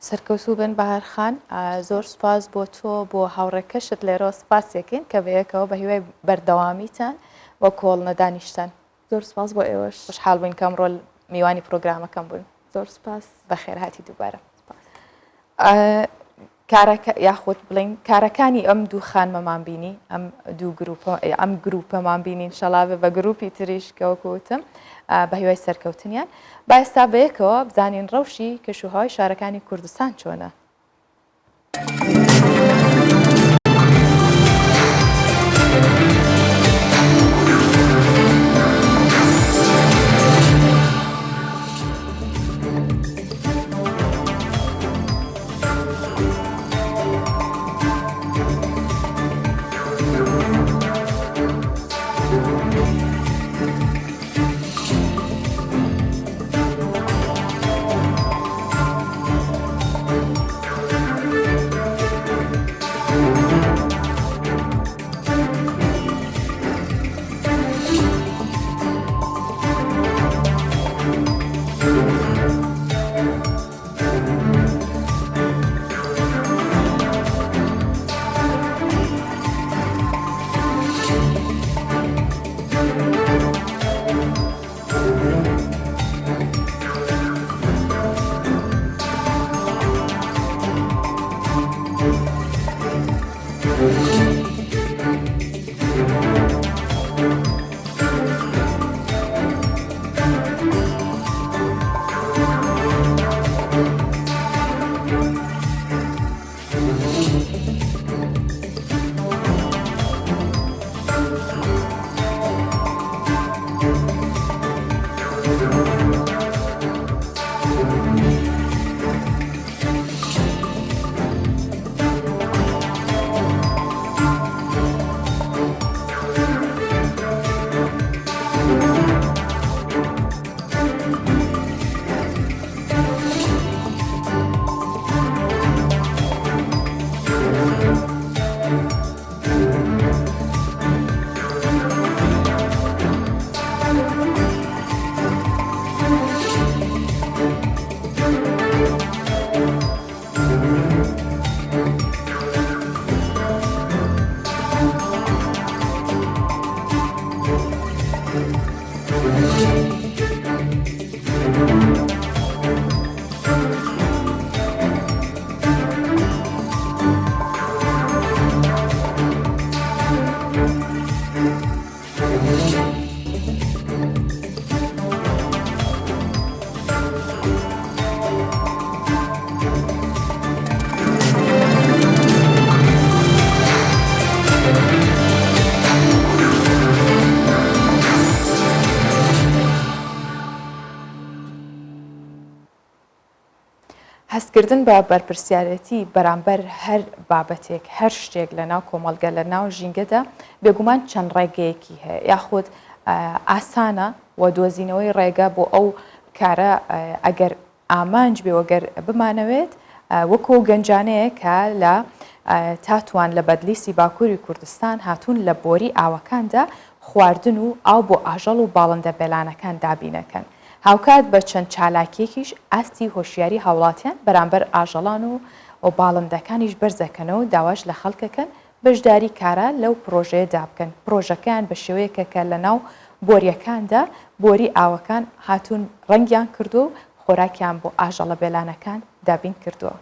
سەرکەوتوو بن بەهار خان زۆر سوپاس بۆ تۆ بۆ هاوڕێکەشت لێرەوە سوپاسێکین کە بەیەکەوە بە هیوای بەردەوامیتان و کۆڵ نەدانیشتان. زۆر سپاس بۆ ئێوەش. خۆشحاڵ بووین کە ئەمڕۆ میوانی پرۆگرامەکەم بوون. زۆر سپاس. بەخێرهاتی دووبارە. کارەکە یاخود بڵین کارەکانی ئەم دوو خانمەمان بینی ئەم دوو گروپە ئەم گروپەمان بینین شەڵاوێ بە گروپی تریش کە وەکو وتم بە هیوای سەرکەوتنیان با ئێستا بەیەکەوە بزانین ڕەوشی کەشوهەوای شارەکانی کوردستان چۆنە. هەستکردن بە بەرپرسیارێتی بەرامبەر هەر بابەتێک، هەر شتێک لە ناو کۆمەڵگە، لە ناو ژینگەدا بێگومان چەند ڕێگەیەکی هەیە، یاخود ئاسانە و دۆزینەوەی ڕێگە بۆ ئەو کارە ئەگەر ئامانج بێ و گەر بمانەوێت وەکو ئەو گەنجانەیە کە لە. تاتوان لە بەدلیسی باکووری کوردستان هاتوون لە بۆری ئاوەکاندا خواردن و ئاو بۆ ئاژەڵ و باڵندە بێلانەکان دابینەکەن. هاوکات بە چەند چالاکییەکیش ئاستی هۆشیاری هاوڵاتیان بەرامبەر ئاژەڵان و و باڵندەکانیش بەرزەکەنەوە و داواش لە خەڵکەکەن بەشداری کارا لەو پڕۆژەیەدا بکەن، پڕۆژەکەیان بە شێوەیەکە کە لەناو بۆرییەکاندا بۆری ئاوەکان هاتوون ڕەنگیان کردووە و خۆراکیان بۆ ئاژەڵە بێلانەکان دابین کردووە.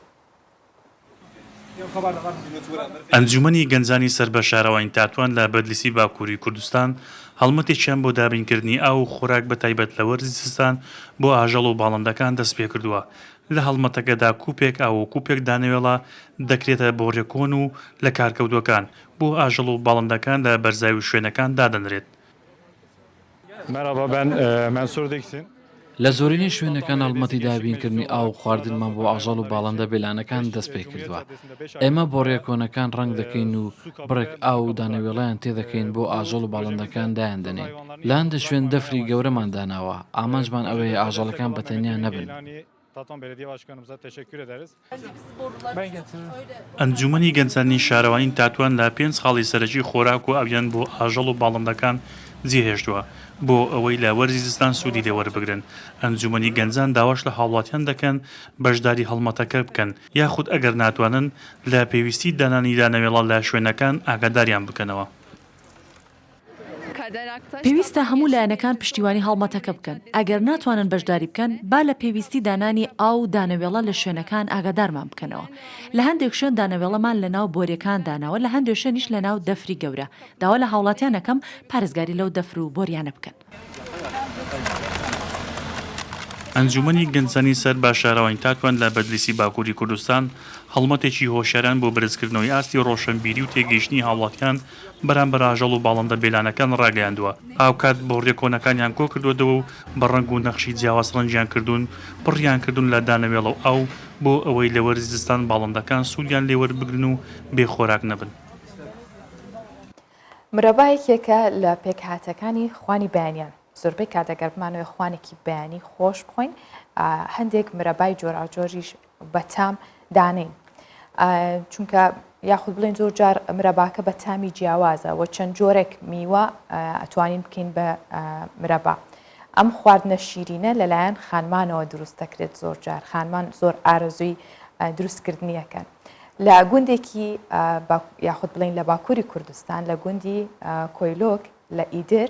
ئەنجوومەنی گەنجانی سەر بە شارەوانی تاتوان لە بەدلیسی باکووری کوردستان هەڵمەتێکیان بۆ دابینکردنی ئاو و خۆراک بە تایبەت لە وەرزی زستان بۆ ئاژەڵ و باڵندەکان دەستپێکردووە. لە هەڵمەتەکەدا کوپێک ئاو و کوپێک دانەوێڵە دەکرێتە بۆریە کۆن و لەکارکەوتووەکان بۆ ئاژەڵ و باڵندەکان لە بەرزاوی و شوێنەکان دادەنرێت. لە زۆرینەی شوێنەکان هەڵمەتی دابینکردنی ئاو و خواردنمان بۆ ئاژەڵ و باڵندە بێلانەکان دەستپێکردووە. ئێمە بۆڕیە کۆنەکان ڕەنگ دەکەین و بڕێک ئاو و دانەوێڵەیان تێدەکەین بۆ ئاژەڵ و باڵندەکان دایاندەنێین. لە هەندێک شوێن دەفری گەورەمان داناوە، ئامانجمان ئەوەیە ئاژەڵەکان بە تەنیا نەبن. ئەنجوومەنی گەنجانی شارەوانی تاتوان لە پێنج خاڵی سەرەکی خۆراک و ئاویان بۆ ئاژەڵ و باڵندەکان جێهێشتووە، بۆ ئەوەی لە وەرزی زستان سوودی لێ وەربگرن. ئەنجوومەنی گەنجان داواش لە هاوڵاتیان دەکەن بەشداری هەڵمەتەکە بکەن، یاخود ئەگەر ناتوانن لە پێویستی دانانی دانەوێڵە لە شوێنەکان ئاگاداریان بکەنەوە. پێویستە هەموو لایەنەکان پشتیوانی هەڵمەتەکە بکەن، ئەگەر ناتوانن بەشداری بکەن، با لە پێویستی دانانی ئاو و دانەوێڵە لە شوێنەکان ئاگادارمان بکەنەوە. لە هەندێک شوێن دانەوێڵەمان لە ناو بۆریەکان داناوە، لە هەندێ شوێنیش لە ناو دەفری گەورە. داوا لە هاوڵاتیان ئەکەم پارێزگاری لەو دەفر و بۆریانە بکەن. ئەنجوومەنی گەنجانی سەر بە شارەوانی تاتوان لە بەدلیسی باکووری کوردستان هەڵمەتێکی هۆشیاران بۆ بەرزکردنەوەی ئاستی ڕۆشنبیری و تێگەیشتنی هاوڵاتیان بەرامبەر ئاژەڵ و باڵندە بێلانەکان ڕاگەیاندووە، هاوکات بۆڕیە کۆنەکانیان کۆکردووەتەوە و بە ڕەنگ و نەخشی جیاواز ڕەنگیان کردوون، پڕیان کردوون لە دانەوێڵە و ئاو بۆ ئەوەی لە وەرزی زستان باڵندەکان سوودیان لێ وەربگرن و بێ خۆراک نەبن. مرەبا یەکێکە لە پێکهاتەکانی خوانی بەیانیان، زۆربەی کات ئەگەر بمانەوێت خوانێکی بەیانی خۆش بخۆین هەندێک مرەبای جۆراوجۆریش بەتام دانین چونکە یاخود بڵێن زۆر جار مرەباکە بە تامی جیاوازە و چەند جۆرێک میوە ئەتوانین بکەین بە مرەبا ئەم خواردنە شیرینە لەلایەن خانمانەوە دروست دەکرێت زۆر جار خانمان زۆر ئارەزووی دروستکردنیەکەن لە گوندێکی یاخود بڵین لە باکووری کوردستان لە گوندی کۆیلۆک لە ئیدر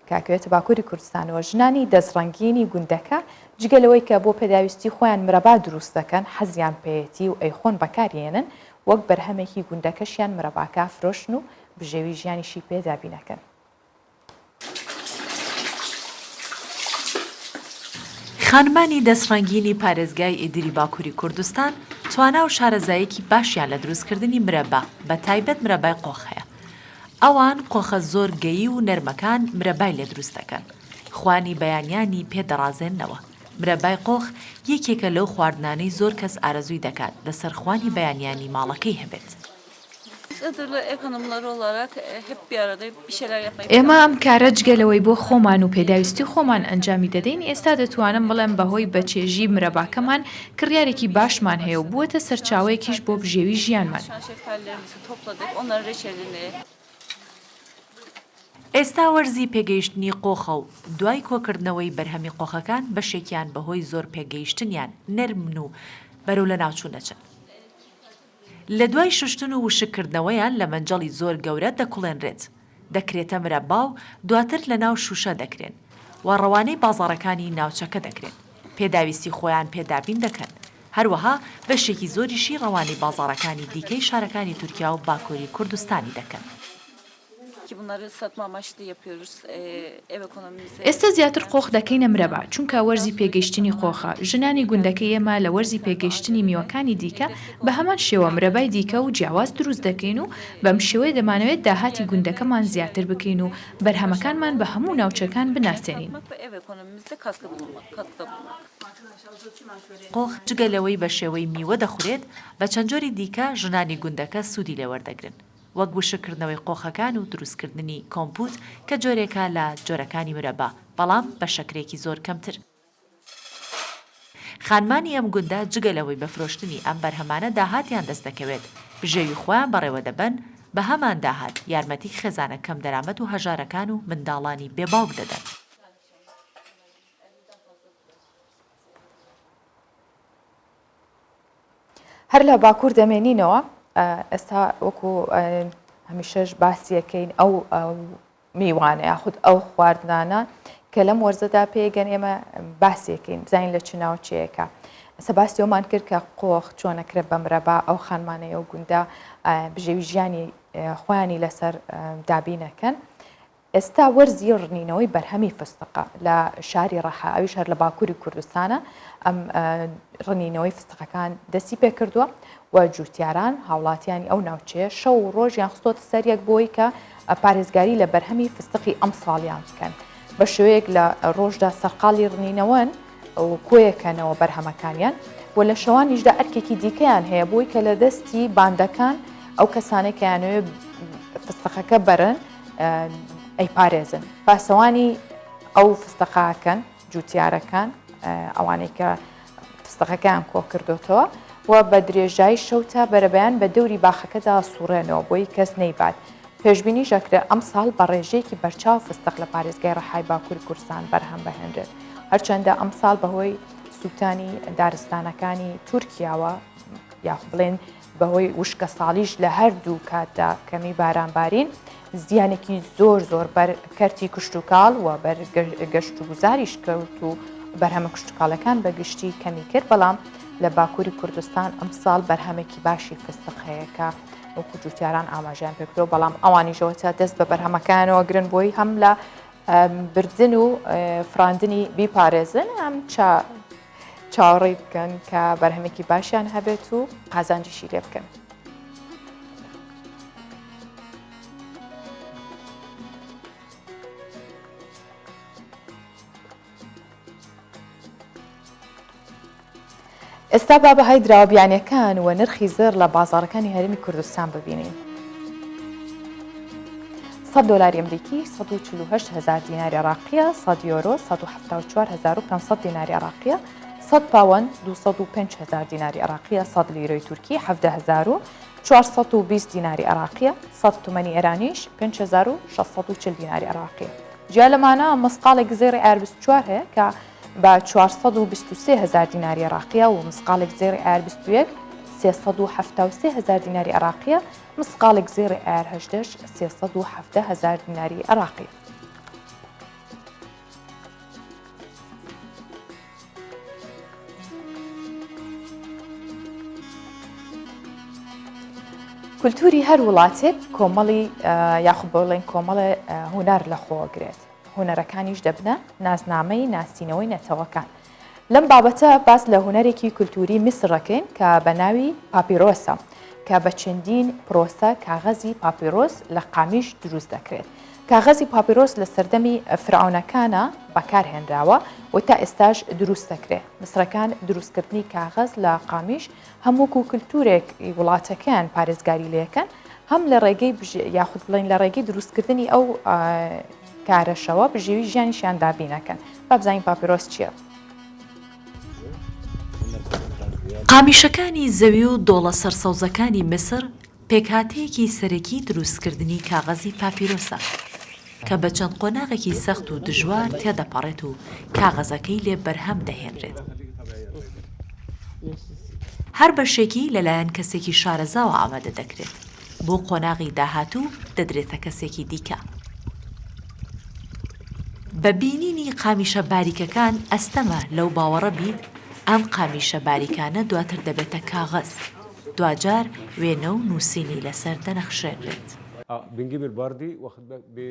کە ئەکەوێتە باکووری کوردستانەوە، ژنانی دەستڕەنگینی گوندەکە جگە لەوەی کە بۆ پێداویستی خۆیان مرەبا دروست دەکەن، حەزیان پێیەتی و ئەیخۆن بەکاریێنن، وەک بەرهەمێکی گوندەکەشیان مرەباکە ئەفرۆشن و بژێوی ژیانیشی پێ دابین ئەکەن. خانمانی دەستڕەنگینی پارێزگای ئیدری باکووری کوردستان توانا و شارەزاییەکی باشیان لە دروستکردنی مرەبا، بەتایبەت مرەبای قۆخ هەیە. ئەوان قۆخە زۆر گەیی و نەرمەکان مرەبای لێ دروست دەکەن، خوانی بەیانیانی پێ دەڕازێننەوە. مرەبای قۆخ یەکێکە لەو خواردنانەی زۆر کەس ئارەزووی دەکات لەسەر خوانی بەیانیانی ماڵەکەی هەبێت. ئێمە ئەم کارە جگە لەوەی بۆ خۆمان و پێداویستی خۆمان ئەنجامی دەدەین، ئێستا دەتوانم بڵێم بەهۆی بەچێژی مرەباکەمان کڕیارێکی باشمان هەیە و بووەتە سەرچاوەیەکیش بۆ بژێوی ژیانمان. ئێستا وەرزی پێگەیشتنی قۆخە و دوای کۆکردنەوەی بەرهەمی قۆخەکان بەشێکیان بەهۆی زۆر پێگەیشتنیان نەرمن و بەرەو لەناوچوون دەچن. لە دوای شوشتن و وشککردنەوەیان لە مەنجەڵی زۆر گەورە دەکوڵێنرێت، دەکرێتە مرەبا و دواتر لە ناو شوشە دەکرێن و ڕەوانەی بازاڕەکانی ناوچەکە دەکرێن، پێداویستی خۆیان پێ دابین دەکەن، هەروەها بەشێکی زۆریشی ڕەوانەی بازاڕەکانی دیکەی شارەکانی تورکیا و باکوری کوردستانی دەکەن. ئێستا زیاتر قۆخ دەکەینە مرەبا، چونکە وەرزی پێگەیشتنی قۆخە، ژنانی گوندەکەی ئێمە لە وەرزی پێگەیشتنی میوەکانی دیکە بە هەمان شێوە مرەبای دیکە و جیاواز دروست دەکەین و بەم شێوەیە دەمانەوێت داهاتی گوندەکەمان زیاتر بکەین و بەرهەمەکانمان بە هەموو ناوچەکان بناسێنین. قۆخ جگە لەوەی بە شێوەی میوە دەخورێت، بە چەند جۆری دیکە ژنانی گوندەکە سوودی لێ وەردەگرن، وەک وشککردنەوەی قۆخەکان و دروستکردنی کۆمپوت کە جۆرێکە لە جۆرەکانی مرەبا، بەڵام بە شەکرێکی زۆر کەمتر. خانمانی ئەم گوندە جگە لەوەی بە فرۆشتنی ئەم بەرهەمانە داهاتیان دەست دەکەوێت، بژێوی خۆیان بەڕێوە دەبەن، بە هەمان داهات یارمەتی خێزانە کەمدەرامەت و هەژارەکان و منداڵانی بێ باوک دەدەن. هەر لە باکوور دەمێنینەوە ئێستا وەکو هەمیشەش باسیەکەین ئەو میوانە یاخود ئەو خواردنانە کە لەم وەرزەدا پێگەن ئێمە باسیەکەین بزانین لە چ ناوچەیەکە ئەسە باسیەوەمان کرد کە قۆخ چۆنەکرێت بە مرەبا ئەو خانمانەیە و گوندە بژێوی ژیانی خۆیانی لەسەر دابینەکەن ئێستا وەرزی ڕنینەوەی بەرهەمی فستقە لە شاری ڕەحا، ئەویش هەر لە باکووری کوردستانە، ئەم ڕنینەوەی فستقەکان دەستی پێکردووە و جووتیاران هاوڵاتیانی ئەو ناوچەیە شەو و ڕۆژیان خستۆتە سەر یەک بۆی کە پارێزگاری لە بەرهەمی فستقی ئەمساڵیان بکەن. بە شێوەیەک لە ڕۆژدا سەرقاڵی ڕنینەوەن و کۆیەکەنەوە بەرهەمەکانیان و لە شەوانیشدا ئەرکێکی دیکەیان هەیە بۆی کە لە دەستی باندەکان ئەو کەسانێک کە یانەوێ فستقەکە بەرن ئەیپارێزن پاسەوانی ئەو فستەقاکەن جوتیارەکان ئەوانەی کە فستەقەکەیان کۆ کردوتەوە و بە درێژایی شەو تا بەرەبەیان بە دەوری باخەکەدا سوڕێنەوە بۆی کەس نەیبات. پێشبینیش ئەکرێت ئەمساڵ بە ڕێژەیەکی بەرچاو فستق لە پارێزگای ڕەحای باکووری کوردستان بەرهەم بهێنرێت. هەرچەندە ئەمساڵ بەهۆی سووتانی دارستانەکانی تورکیاوە یاخود بڵێن بەهۆی وشکەساڵیش لە هەردوو کاتدا کەمی بارانبارین زیانێکی زۆر زۆر بەر کەرتی کشتوکاڵ و بەر گەشتوگوزاریش کەوت و بەرهەمە کشتوکاڵەکان بە گشتی کەمی کرد بەڵام لە باکووری کوردستان ئەمساڵ بەرهەمێکی باشی فستق هەیە کە وەکو جوتیاران ئاماژیان پێکردەوە بەڵام ئەوانیشەوە تا دەست بە بەرهەمەکانەوە گرن بۆی هەم لە بردن و فراندنی بیپارێزن ئەم چا چاوەڕێی بکەن کە بەرهەمێکی باشیان هەبێت و قازانجیشی لێ بکەن. ئێستا با بەهای دراوە بیانیەکان و نرخی زێڕ لە بازاڕەکانی هەرێمی کوردستان ببینین. 100 دلاری ئەمریکی 148 هزار دیناری عراقیە 100 یۆرۆ 174 هزار و 500 دیناری عراقیە 100 پاوەند 205 هزار دیناری عراقیە 100 لیرۆی تورکی 17 هزار و 420 دیناری عراقیە 100 تومەنی ئێرانیش 5640 دیناری عراقیە جیا لەمانە مسقاڵێک زێڕی عیار 24 هەیە کە بە 423 هزار دیناری عراقیە و مسقاڵێک زێڕی عیار 21 373 هزار دیناری عراقیە مسقاڵێک زێڕی عیار هەژدەش 317 هزار دیناری عراقی. کولتوری هەر وڵاتێک کۆمەڵی یاخود بڵێن کۆمەڵێ هونەر لە خۆگرێت هونەرەکانیش دەبنە نازنامەی ناسینەوەی نەتەوەکان. لەم بابەتە باس لە هونەرێکی کولتوری میسر ەکەین کە بە ناوی پاپیرۆسە کە بە چەندین پرۆسە کاغەزی پاپیرۆس لە قامیش دروست دەکرێت. کاغەزی پاپیرۆس لە سەردەمی فرعونەکانە بەکار هێنراوە و تا ئێستاش دروست دەکرێت. میسرەکان دروستکردنی کاغەز لە قامیش هەم وەکو کلتورێک ی وڵاتەکەیان پارێزگاری لێکەن هەم لە ڕێگەی یاخود بڵێن لە ڕێگەی دروستکردنی ئەو کارەشەوە بژێوی ژیانیشیان دابینەکەن با بزانین پاپیرۆس چییە؟ قامیشەکانی زەوی و دۆڵە سەرسەوزەکانی میسر پێکهاتەیەکی سەرەکی دروستکردنی کاغەزی پاپیرۆسە، کە بە چەند قۆناغێکی سەخت و دژوار تێدەپەڕێت و کاغەزەکەی لێ بەرهەم دەهێنرێت. هەر بەشێکی لەلایەن کەسێکی شارەزاوە ئامادە دەکرێت، بۆ قۆناغی داهاتوو دەدرێتە کەسێکی دیکە. بە بینینی قامیشە باریکەکان ئەستەمە لەو باوەڕە بیت ئەم قامیشە باریکانە دواتر دەبێتە کاغەز. دواجار وێنە و نووسینی لەسەر دەنەخشێنرێت.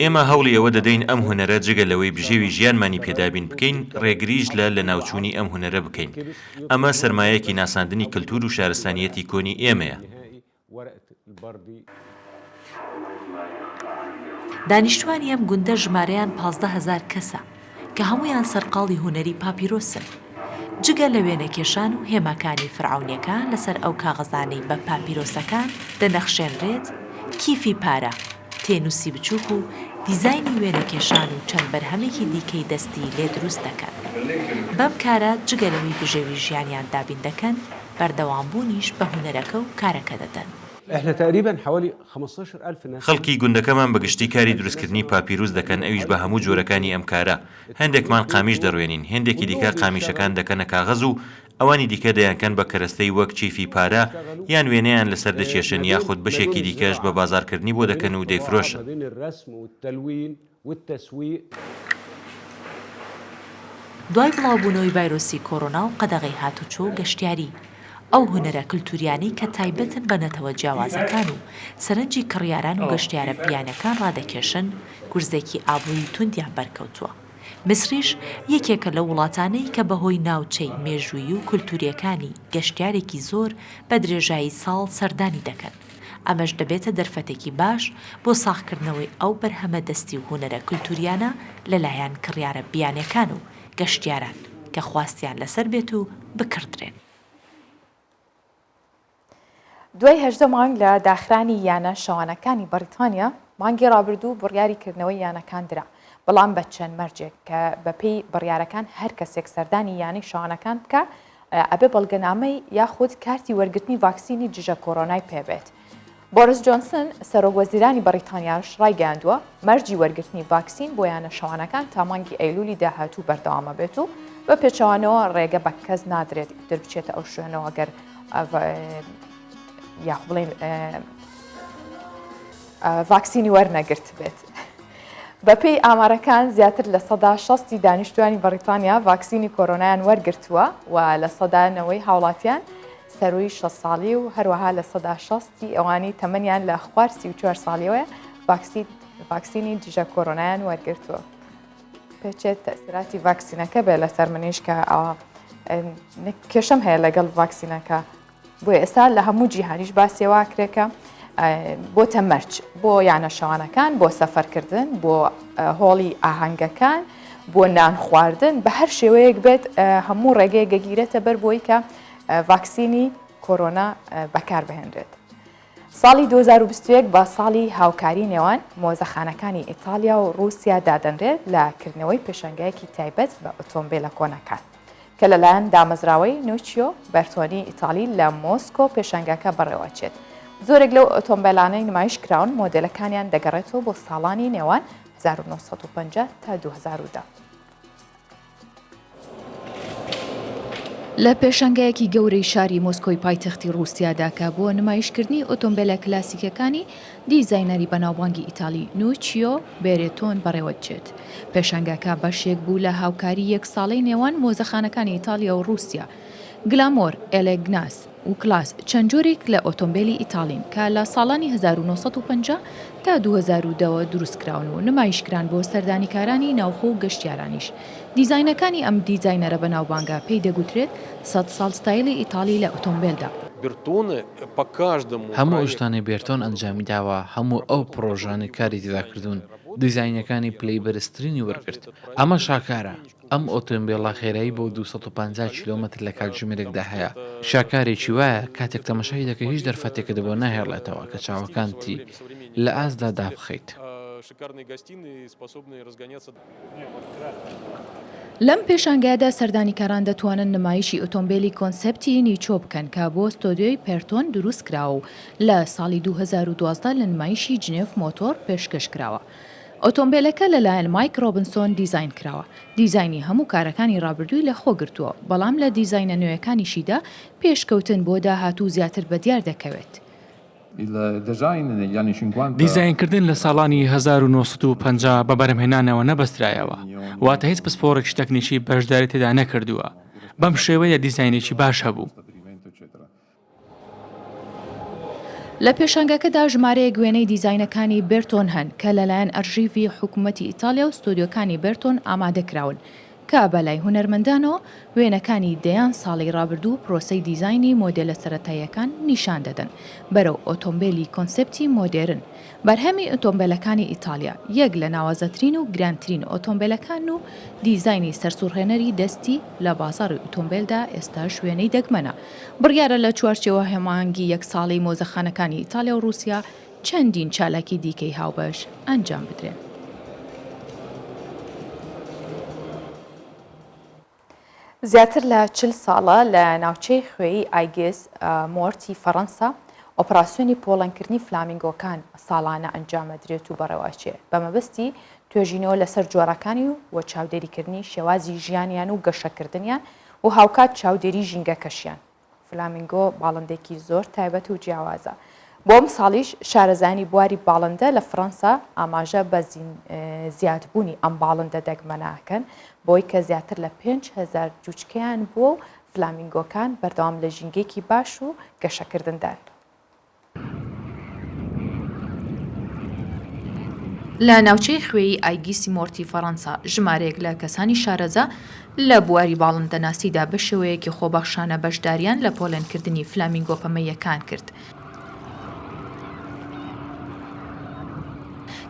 ئێمە هەوڵی ئەوە دەدەین ئەم هونەرە جگە لەوەی بژێوی ژیانمانی پێ دابین بکەین، ڕێگریش لە لەناوچوونی ئەم هونەرە بکەین. ئەمە سەرمایەکی ناساندنی کلتوور و شارستانییەتی کۆنی ئێمەیە. دانیشتوانی ئەم گوندە ژمارەیان 15 هەزار کەسە کە هەموویان سەرقاڵی هونەری پاپیرۆسن. جگە لە وێنەکێشان و هێماکانی فرعەونیەکان لەسەر ئەو کاغەزانەی بە پاپیرۆسەکان دەنەخشێنرێت، کیفی پارە، تێنووسی بچووک و دیزاینی وێنەکێشان و چەند بەرهەمێکی دیکەی دەستی لێ دروست دەکەن. بەم کارە جگە لەوەی بژێوی ژیانیان دابین دەکەن، بەردەوامبوونیش بە هونەرەکە و کارەکە دەدەن. خەڵکی گوندەکەمان بە گشتی کاری دروستکردنی پاپیروس دەکەن ئەویش بە هەموو جۆرەکانی ئەم کارە، هەندێکمان قامیش دەڕوێنین، هێندێکی دیکە قامیشەکان دەکەنە کاغەز و ئەوانی دیکە دەیانکەن بە کەرەستەی وەک چیفی پارە یان وێنەیان لەسەر دەکێشن یاخود بەشێکی دیکەش بە بازاڕکردنی بۆ دەکەن و دەیفرۆشن. دوای بڵاوبوونەوەی ڤایرۆسی کۆرۆنا و قەدەغەی هاتوچۆ و گەشتیاری، ئەو هونەرە کلتوریانەی کە تایبەتن بە نەتەوە جیاوازەکان و سەرنجی کڕیاران و گەشتیارە بیانەکان ڕادەکێشن، گورزێکی ئابووری توندیان بەرکەوتووە. میسریش یەکێکە لەو وڵاتانەی کە بەهۆی ناوچەی مێژوویی و کولتوورییەکانی گەشتیارێکی زۆر بە درێژایی ساڵ سەردانی دەکەن، ئەمەش دەبێتە دەرفەتێکی باش بۆ ساغکردنەوەی ئەو بەرهەمە دەستی و هونەرە کولتوورییانە لەلایەن کڕیارە بیانییەکان و گەشتیاران کە خواستیان لەسەر بێت و بکڕدرێن. دوای 18 مانگ لە داخرانی یانە شەوانەکانی بەڕیتانیا، مانگی ڕابردوو بڕیاری کردنەوەی یانەکان درا، بەڵام بە چەند مەرجێک کە بەپێی بڕیارەکان هەر کەسێک سەردانی یانەی شەوانەکان بکا ئەبێ بەڵگەنامەی یاخود کارتی وەرگرتنی ڤاکسینی دژە کۆرۆنای پێبێت. بۆریس جۆنسن، سەرۆک وەزیرانی بەڕیتانیاش ڕایگەیاندووە، مەرجی وەرگرتنی ڤاکسین بۆ یانە شەوانەکان تا مانگی ئەیلولی داهاتوو بەردەوامە بێت و بە پێچەوانەوە ڕێگە بە کەس نادرێت ئیتر بچێتە ئەو شوێنەوە گەر یاخ بڵێن ڤاکسینی وەرنەگرت بێت. بەپێی ئامارەکان زیاتر لە سەدا شەستی دانیشتوانی بەڕیتانیا ڤاکسینی کۆرۆنایان وەرگرتووە و لە سەدا نەوەی هاوڵاتیان سەرووی 60 ساڵی و هەروەها لە سەدا شەستی ئەوانی تەمەنیان لە خوار 34 ساڵیەوەیە ڤاکسینی دژە کۆرۆنایان وەرگرتووە. پێچێت تەسیراتی ڤاکسینەکە بێ لەسەر منیش کە ئەوە کێشەم هەیە لەگەڵ ڤاکسینەکە بۆیە ئێستا لە هەموو جیهانیش باسی وا کرێ کە بۆتە مەرج بۆ یانە شەوانەکان بۆ سەفەرکردن بۆ هۆڵی ئاهەنگەکان بۆ نان خواردن بە هەر شێوەیەک بێت هەموو ڕێگەیەک گەگیرێتە بەر بۆی کە ڤاکسینی کۆرۆنا بەکار بهێنرێت. ساڵی 2021 بە ساڵی هاوکاری نێوان مۆزەخانەکانی ئیتاڵیا و ڕووسیا دادەنرێت لە کردنەوەی پێشانگایەکی تایبەت بە ئۆتۆمبیلە کۆنەکان. کە لەلایەن دامەزراوەی نوچیۆ بەرتۆنی ئیتاڵی لە مۆسکۆ پێشانگاکە بەڕێوەچێت. زۆرێک لەو ئۆتۆمبێلانەی نمایش کراون مۆدێلەکانیان دەگەڕێتەوە بۆ ساڵانی نێوان 1950 تا 2010. لە پێشانگایەکی گەورەی شاری مۆسکۆی پایتەختی ڕووسیادا کە بۆ نمایشکردنی ئۆتۆمبێلە کلاسیکەکانی دیزاینەری بەناوبانگی ئیتاڵی نوچیۆ بێرێتۆن بەڕێوەدچێت. پێشانگاکە بەشێک بوو لە هاوکاری یەک ساڵەی نێوان مۆزەخانەکانی ئیتاڵیا و ڕووسیا. گلامۆر، ئێلێگناس و کلاس چەند جۆرێک لە ئۆتۆمبێلی ئیتاڵین کە لە ساڵانی 1950 تا 2010 وە دروستکراون و نمایشکران بۆ سەردانیکارانی ناوخۆ و گەشتیارانیش. دیزاینەکانی ئەم دیزاینەرە بەناوبانگە پێی دەگوترێت سەد ساڵ ستایلی ئیتاڵی لە ئۆتۆمبێلدا. هەموو ئەو شتانەی بێرتۆن ئەنجامی داوە، هەموو ئەو پڕۆژانەی کاری تێدا کردوون، دیزاینەکانی پلەی بەرزترینی وەرگرت. ئەمە شاکارە. ئەم ئۆتۆمبێلە خێرایی بۆ 250 کیلۆمەتر لە کاتژمێرێکدا هەیە. شاکارێکی وایە کاتێک تەماشای دەکەی هیچ دەرفەتێکت بۆ ناهێڵێتەوە کە چاوەکانتی لە ئاستدا دابخەیت. لەم پێشانگایەدا سەردانیکاران دەتوانن نمایشی ئۆتۆمبێلی کۆنسێپتی نیچۆ بکەن کە بۆ ستۆدیۆی پێرتۆن دروستکراوە و لە ساڵی 2012 لە نمایشی جنێف مۆتۆر پێشکەش کراوە. ئۆتۆمبێلەکە لەلایەن مایک ڕۆبنسۆن دیزاین کراوە. دیزاینی هەموو کارەکانی ڕابردووی لەخۆ گرتووە، بەڵام لە دیزاینە نوێیەکانیشیدا پێشکەوتن بۆ داهاتوو زیاتر بەدیار دەکەوێت. دیزاینکردن لە ساڵانی 1950 بە بەرهەمهێنانەوە نەبەسترایەوە، واتە هیچ پسپۆڕێکی تەکنیکی بەشداری تێدا نەکردووە، بەم شێوەیە دیزاینێکی باش هەبوو. لە پێشانگاکەدا ژمارەیەک وێنەی دیزاینەکانی بێرتۆن هەن کە لەلایەن ئەرشیڤی حکومەتی ئیتاڵیا و ستۆدیۆکانی بێرتۆن ئامادەکراون کە بەلای هونەرمەندانەوە وێنەکانی دەیان ساڵی ڕابردوو پرۆسەی دیزاینی مۆدێلە سەرەتاییەکان نیشان دەدەن بەرەو ئۆتۆمبێلی کۆنسێپتی مۆدێرن. بەرهەمی ئۆتۆمبێلەکانی ئیتاڵیا یەک لە ناوازەترین و گرانترین ئۆتۆمبێلەکانن و دیزاینی سەرسوڕهێنەری دەستی لە بازاڕی ئۆتۆمبێلدا ئێستاش وێنەی دەگمەنە. بڕیارە لە چوارچێوە هەماهەنگی یەک ساڵەی مۆزەخانەکانی ئیتاڵیا و ڕووسیا چەندین چالاکی دیکەی هاوبەش ئەنجام بدرێن. زیاتر لە 40 ساڵە لە ناوچەی خوێی ئایگس مۆرتی فەڕەنسا. ئۆپراسیۆنی پۆڵێنکردنی فلامینگۆکان ساڵانە ئەنجامەدرێت و بەڕێوەئەچێ بە مەبەستی توێژینەوە لەسەر جۆرەکانی و چاودێریکردنی شێوازی ژیانیان و گەشەکردنیان و هاوکات چاودێری ژینگەکەشیان. فلامینگۆ باڵندەیەکی زۆر تایبەت و جیاوازە. بۆ ئەمساڵیش شارەزایانی بواری باڵندە لە فڕەنسا ئاماژە بە زیادبوونی ئەم باڵندە دەگمەنە ئەکەن بۆی کە زیاتر لە 5000 جوچکەیان بووە و فلامینگۆکان بەردەوام لە ژینگەیەکی باش و گەشەکردندان. لە ناوچەی خوێی ئایگیسی مۆرتی فەڕەنسا، ژمارەیەک لە کەسانی شارەزا لە بواری باڵندەناسیدا بە شێوەیەکی خۆبەخشانە بەشداریان لە پۆلێنکردنی فلامینگۆ پەمەییەکان کرد،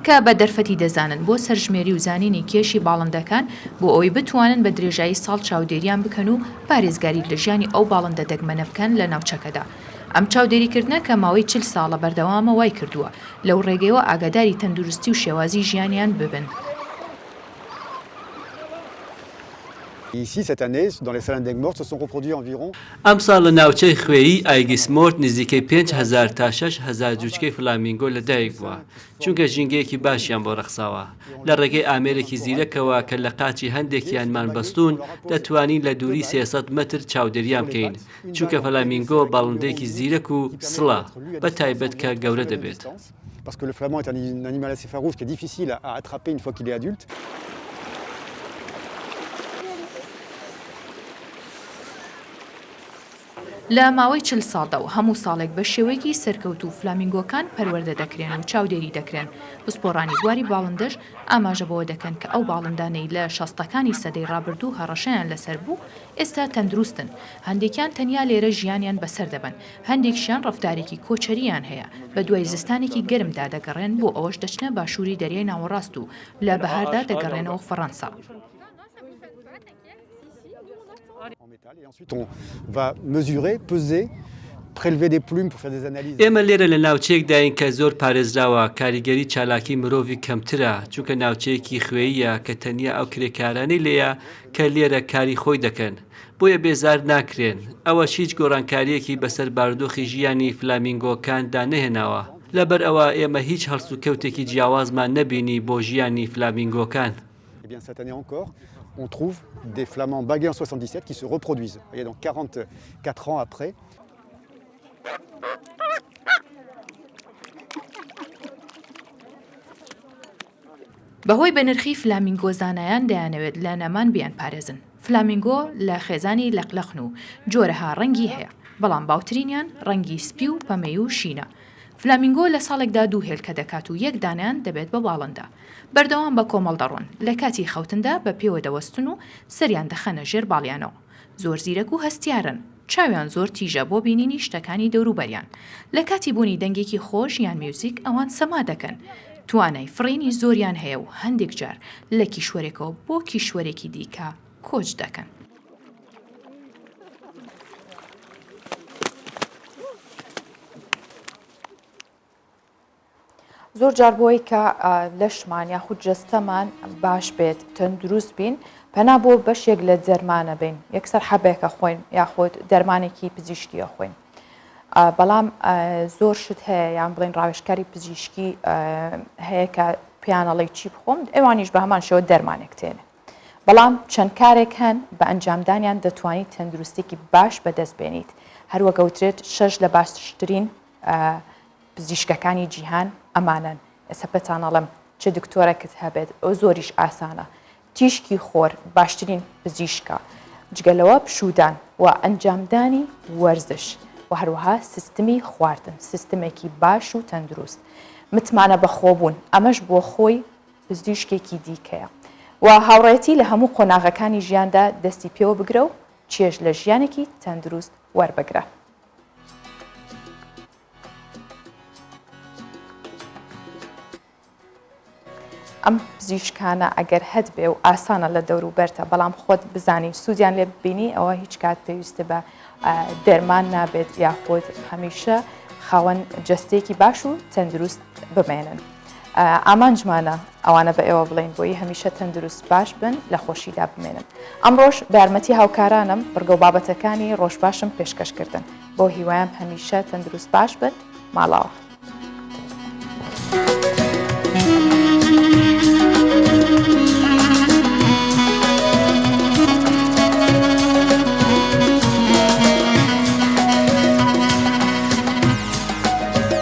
کە بە دەرفەتی دەزانن بۆ سەرژمێری و زانینی کێشی باڵندەکان بۆ ئەوەی بتوانن بە درێژایی ساڵ چاودێریان بکەن و پارێزگاری لە ژیانی ئەو باڵندە دەگمەنە بکەن لە ناوچەکەدا. ئەم چاودێریکردنە کە ماوەی 40 ساڵە بەردەوامە وای کردووە لەو ڕێگەیەوە ئاگاداری تەندروستی و شێوازی ژیانیان ببن. ئەمساڵ لە ناوچەی خوێیی ئایگیسمۆرت نزیکەی 5000 تا 6000 جوچکەی فلامینگۆ لەدایکبووە، چونکە ژینگەیەکی باشیان بۆ ڕەخساوە. لە ڕێگەی ئامێرێکی زیرەکەوە کە لە قاچی هەندێکیانمان بەستوون، دەتوانین لە دووری 300 مەتر چاودێریان بکەین. چونکە فلامینگۆ باڵندەیەکی زیرەک و سڵە، بە تایبەت کە گەورە دەبێت. لە ماوەی 40 ساڵدا و هەموو ساڵێک بە شێوەیەکی سەرکەوتوو فلامینگۆکان پەروەردە دەکرێن و چاودێری دەکرێن، پسپۆڕانی بواری باڵندەش ئاماژە بەوە دەکەن کە ئەو باڵندانەی لە شەستەکانی سەدەی ڕابردوو هەڕەشەیان لەسەر بوو ئێستا تەندروستن، هەندێکیان تەنیا لێرە ژیانیان بەسەر دەبەن، هەندێکیشیان ڕەفتارێکی کۆچەرییان هەیە، بەدوای زستانێکی گەرمدا دەگەڕێن، بۆ ئەوەش دەچنە باشووری دەریای ناوەڕاست و لە بەهاردا دەگەڕێنەوە فەڕەنسا. ئێمە لێرە لە ناوچەیەکداین کە زۆر پارێزراوە، کاریگەری چالاکی مرۆڤی کەمترە، چونکە ناوچەیەکی خوێییە کە تەنیا ئەو کرێکارانەی لێیە کە لێرە کاری خۆی دەکەن، بۆیە بێزار ناکرێن، ئەوەش هیچ گۆڕانکارییەکی بەسەر بارودۆخی ژیانی فلامینگۆکاندا نەهێناوە، لەبەر ئەوە ئێمە هیچ هەڵسوکەوتێکی جیاوازمان نەبینی بۆ ژیانی فلامینگۆکان. بەهۆی بەنرخی فلامینگۆ زانایان دەیانەوێت لە نەمان بیانپارێزن. فلامینگۆ لە خێزانی لەقلەقن و جۆرەها ڕەنگی هەیە، بەڵام باوترینیان ڕەنگی سپی و پەمەیی و شینە. فلامینگۆ لە ساڵێکدا دوو هێلکە دەکات و یەک دانەیان دەبێت بە باڵندە. بەردەوام بە کۆمەڵ دەڕۆن، لە کاتی خەوتندا بە پێوە دەوەستن و سەریان دەخەنە ژێر باڵیانەوە. زۆر زیرەک و هەستیارن. چاویان زۆر تیژە بۆ بینینی شتەکانی دەوروبەریان. لە کاتی بوونی دەنگێکی خۆش یان میوزیک ئەوان سەما دەکەن. توانای فڕینی زۆریان هەیە و هەندێک جار لە کیشوەرێکەوە بۆ کیشوەرێکی دیکە کۆچ دەکەن. زۆر جار بۆی کە لەشمان یاخود جەستەمان باش بێت تەندروست بین پەنا بۆ بەشێک لە دەرمانە بین یەکسەر حەبێکە خۆین یاخود دەرمانێکی پزیشکیە خۆین بەڵام زۆر شت هەیە یان بڵێن ڕاوێژکاری پزیشکی هەیە کە پیانەڵی چی بخۆم ئەوانیش بە هەمان شێوە دەرمانێک تێنێ بەڵام چەند کارێک هەن بە ئەنجامدانیان دەتوانیت تەندروستێکی باش بەدەست بێنیت هەروە گەوترێت شەش لە باشترین پزیشکەکانی جیهان ئەمانەن ئێستا پێتان ئەڵێم چ دکتۆرەکت هەبێت ئەو زۆریش ئاسانە تیشکی خۆر باشترین پزیشکە جگە لەوە پشوودان و ئەنجامدانی وەرزش و هەروەها سیستمی خواردن سیستمێکی باش و تەندروست متمانە بەخۆبوون ئەمەش بۆ خۆی پزیشکێکی دیکەیە و هاوڕێتی لە هەموو قۆناغەکانی ژیاندا دەستی پێوە بگرە و چێژ لە ژیانێکی تەندروست وەربگرە. ئەم پزیشکانە ئەگەر هەت بێ و ئاسانە لە دەوروبەرتە بەڵام خۆت بزانی سوودیان لێ ببینی ئەوە هیچ کات پێویستە بە دەرمان نابێت یاخود هەمیشە خاوەن جەستێکی باش و تەندروست بمێنن. ئامانجمانە ئەوانە بە ئێوە بڵێین بۆی هەمیشە تەندروست باش بن لە خۆشیدا بمێنن. ئەمڕۆش بە یارمەتی هاوکارانم بڕگە و بابەتەکانی ڕۆژباشم پێشکەش کردن. بەو هیوایەم هەمیشە تەندروست باش بن. ماڵاوە.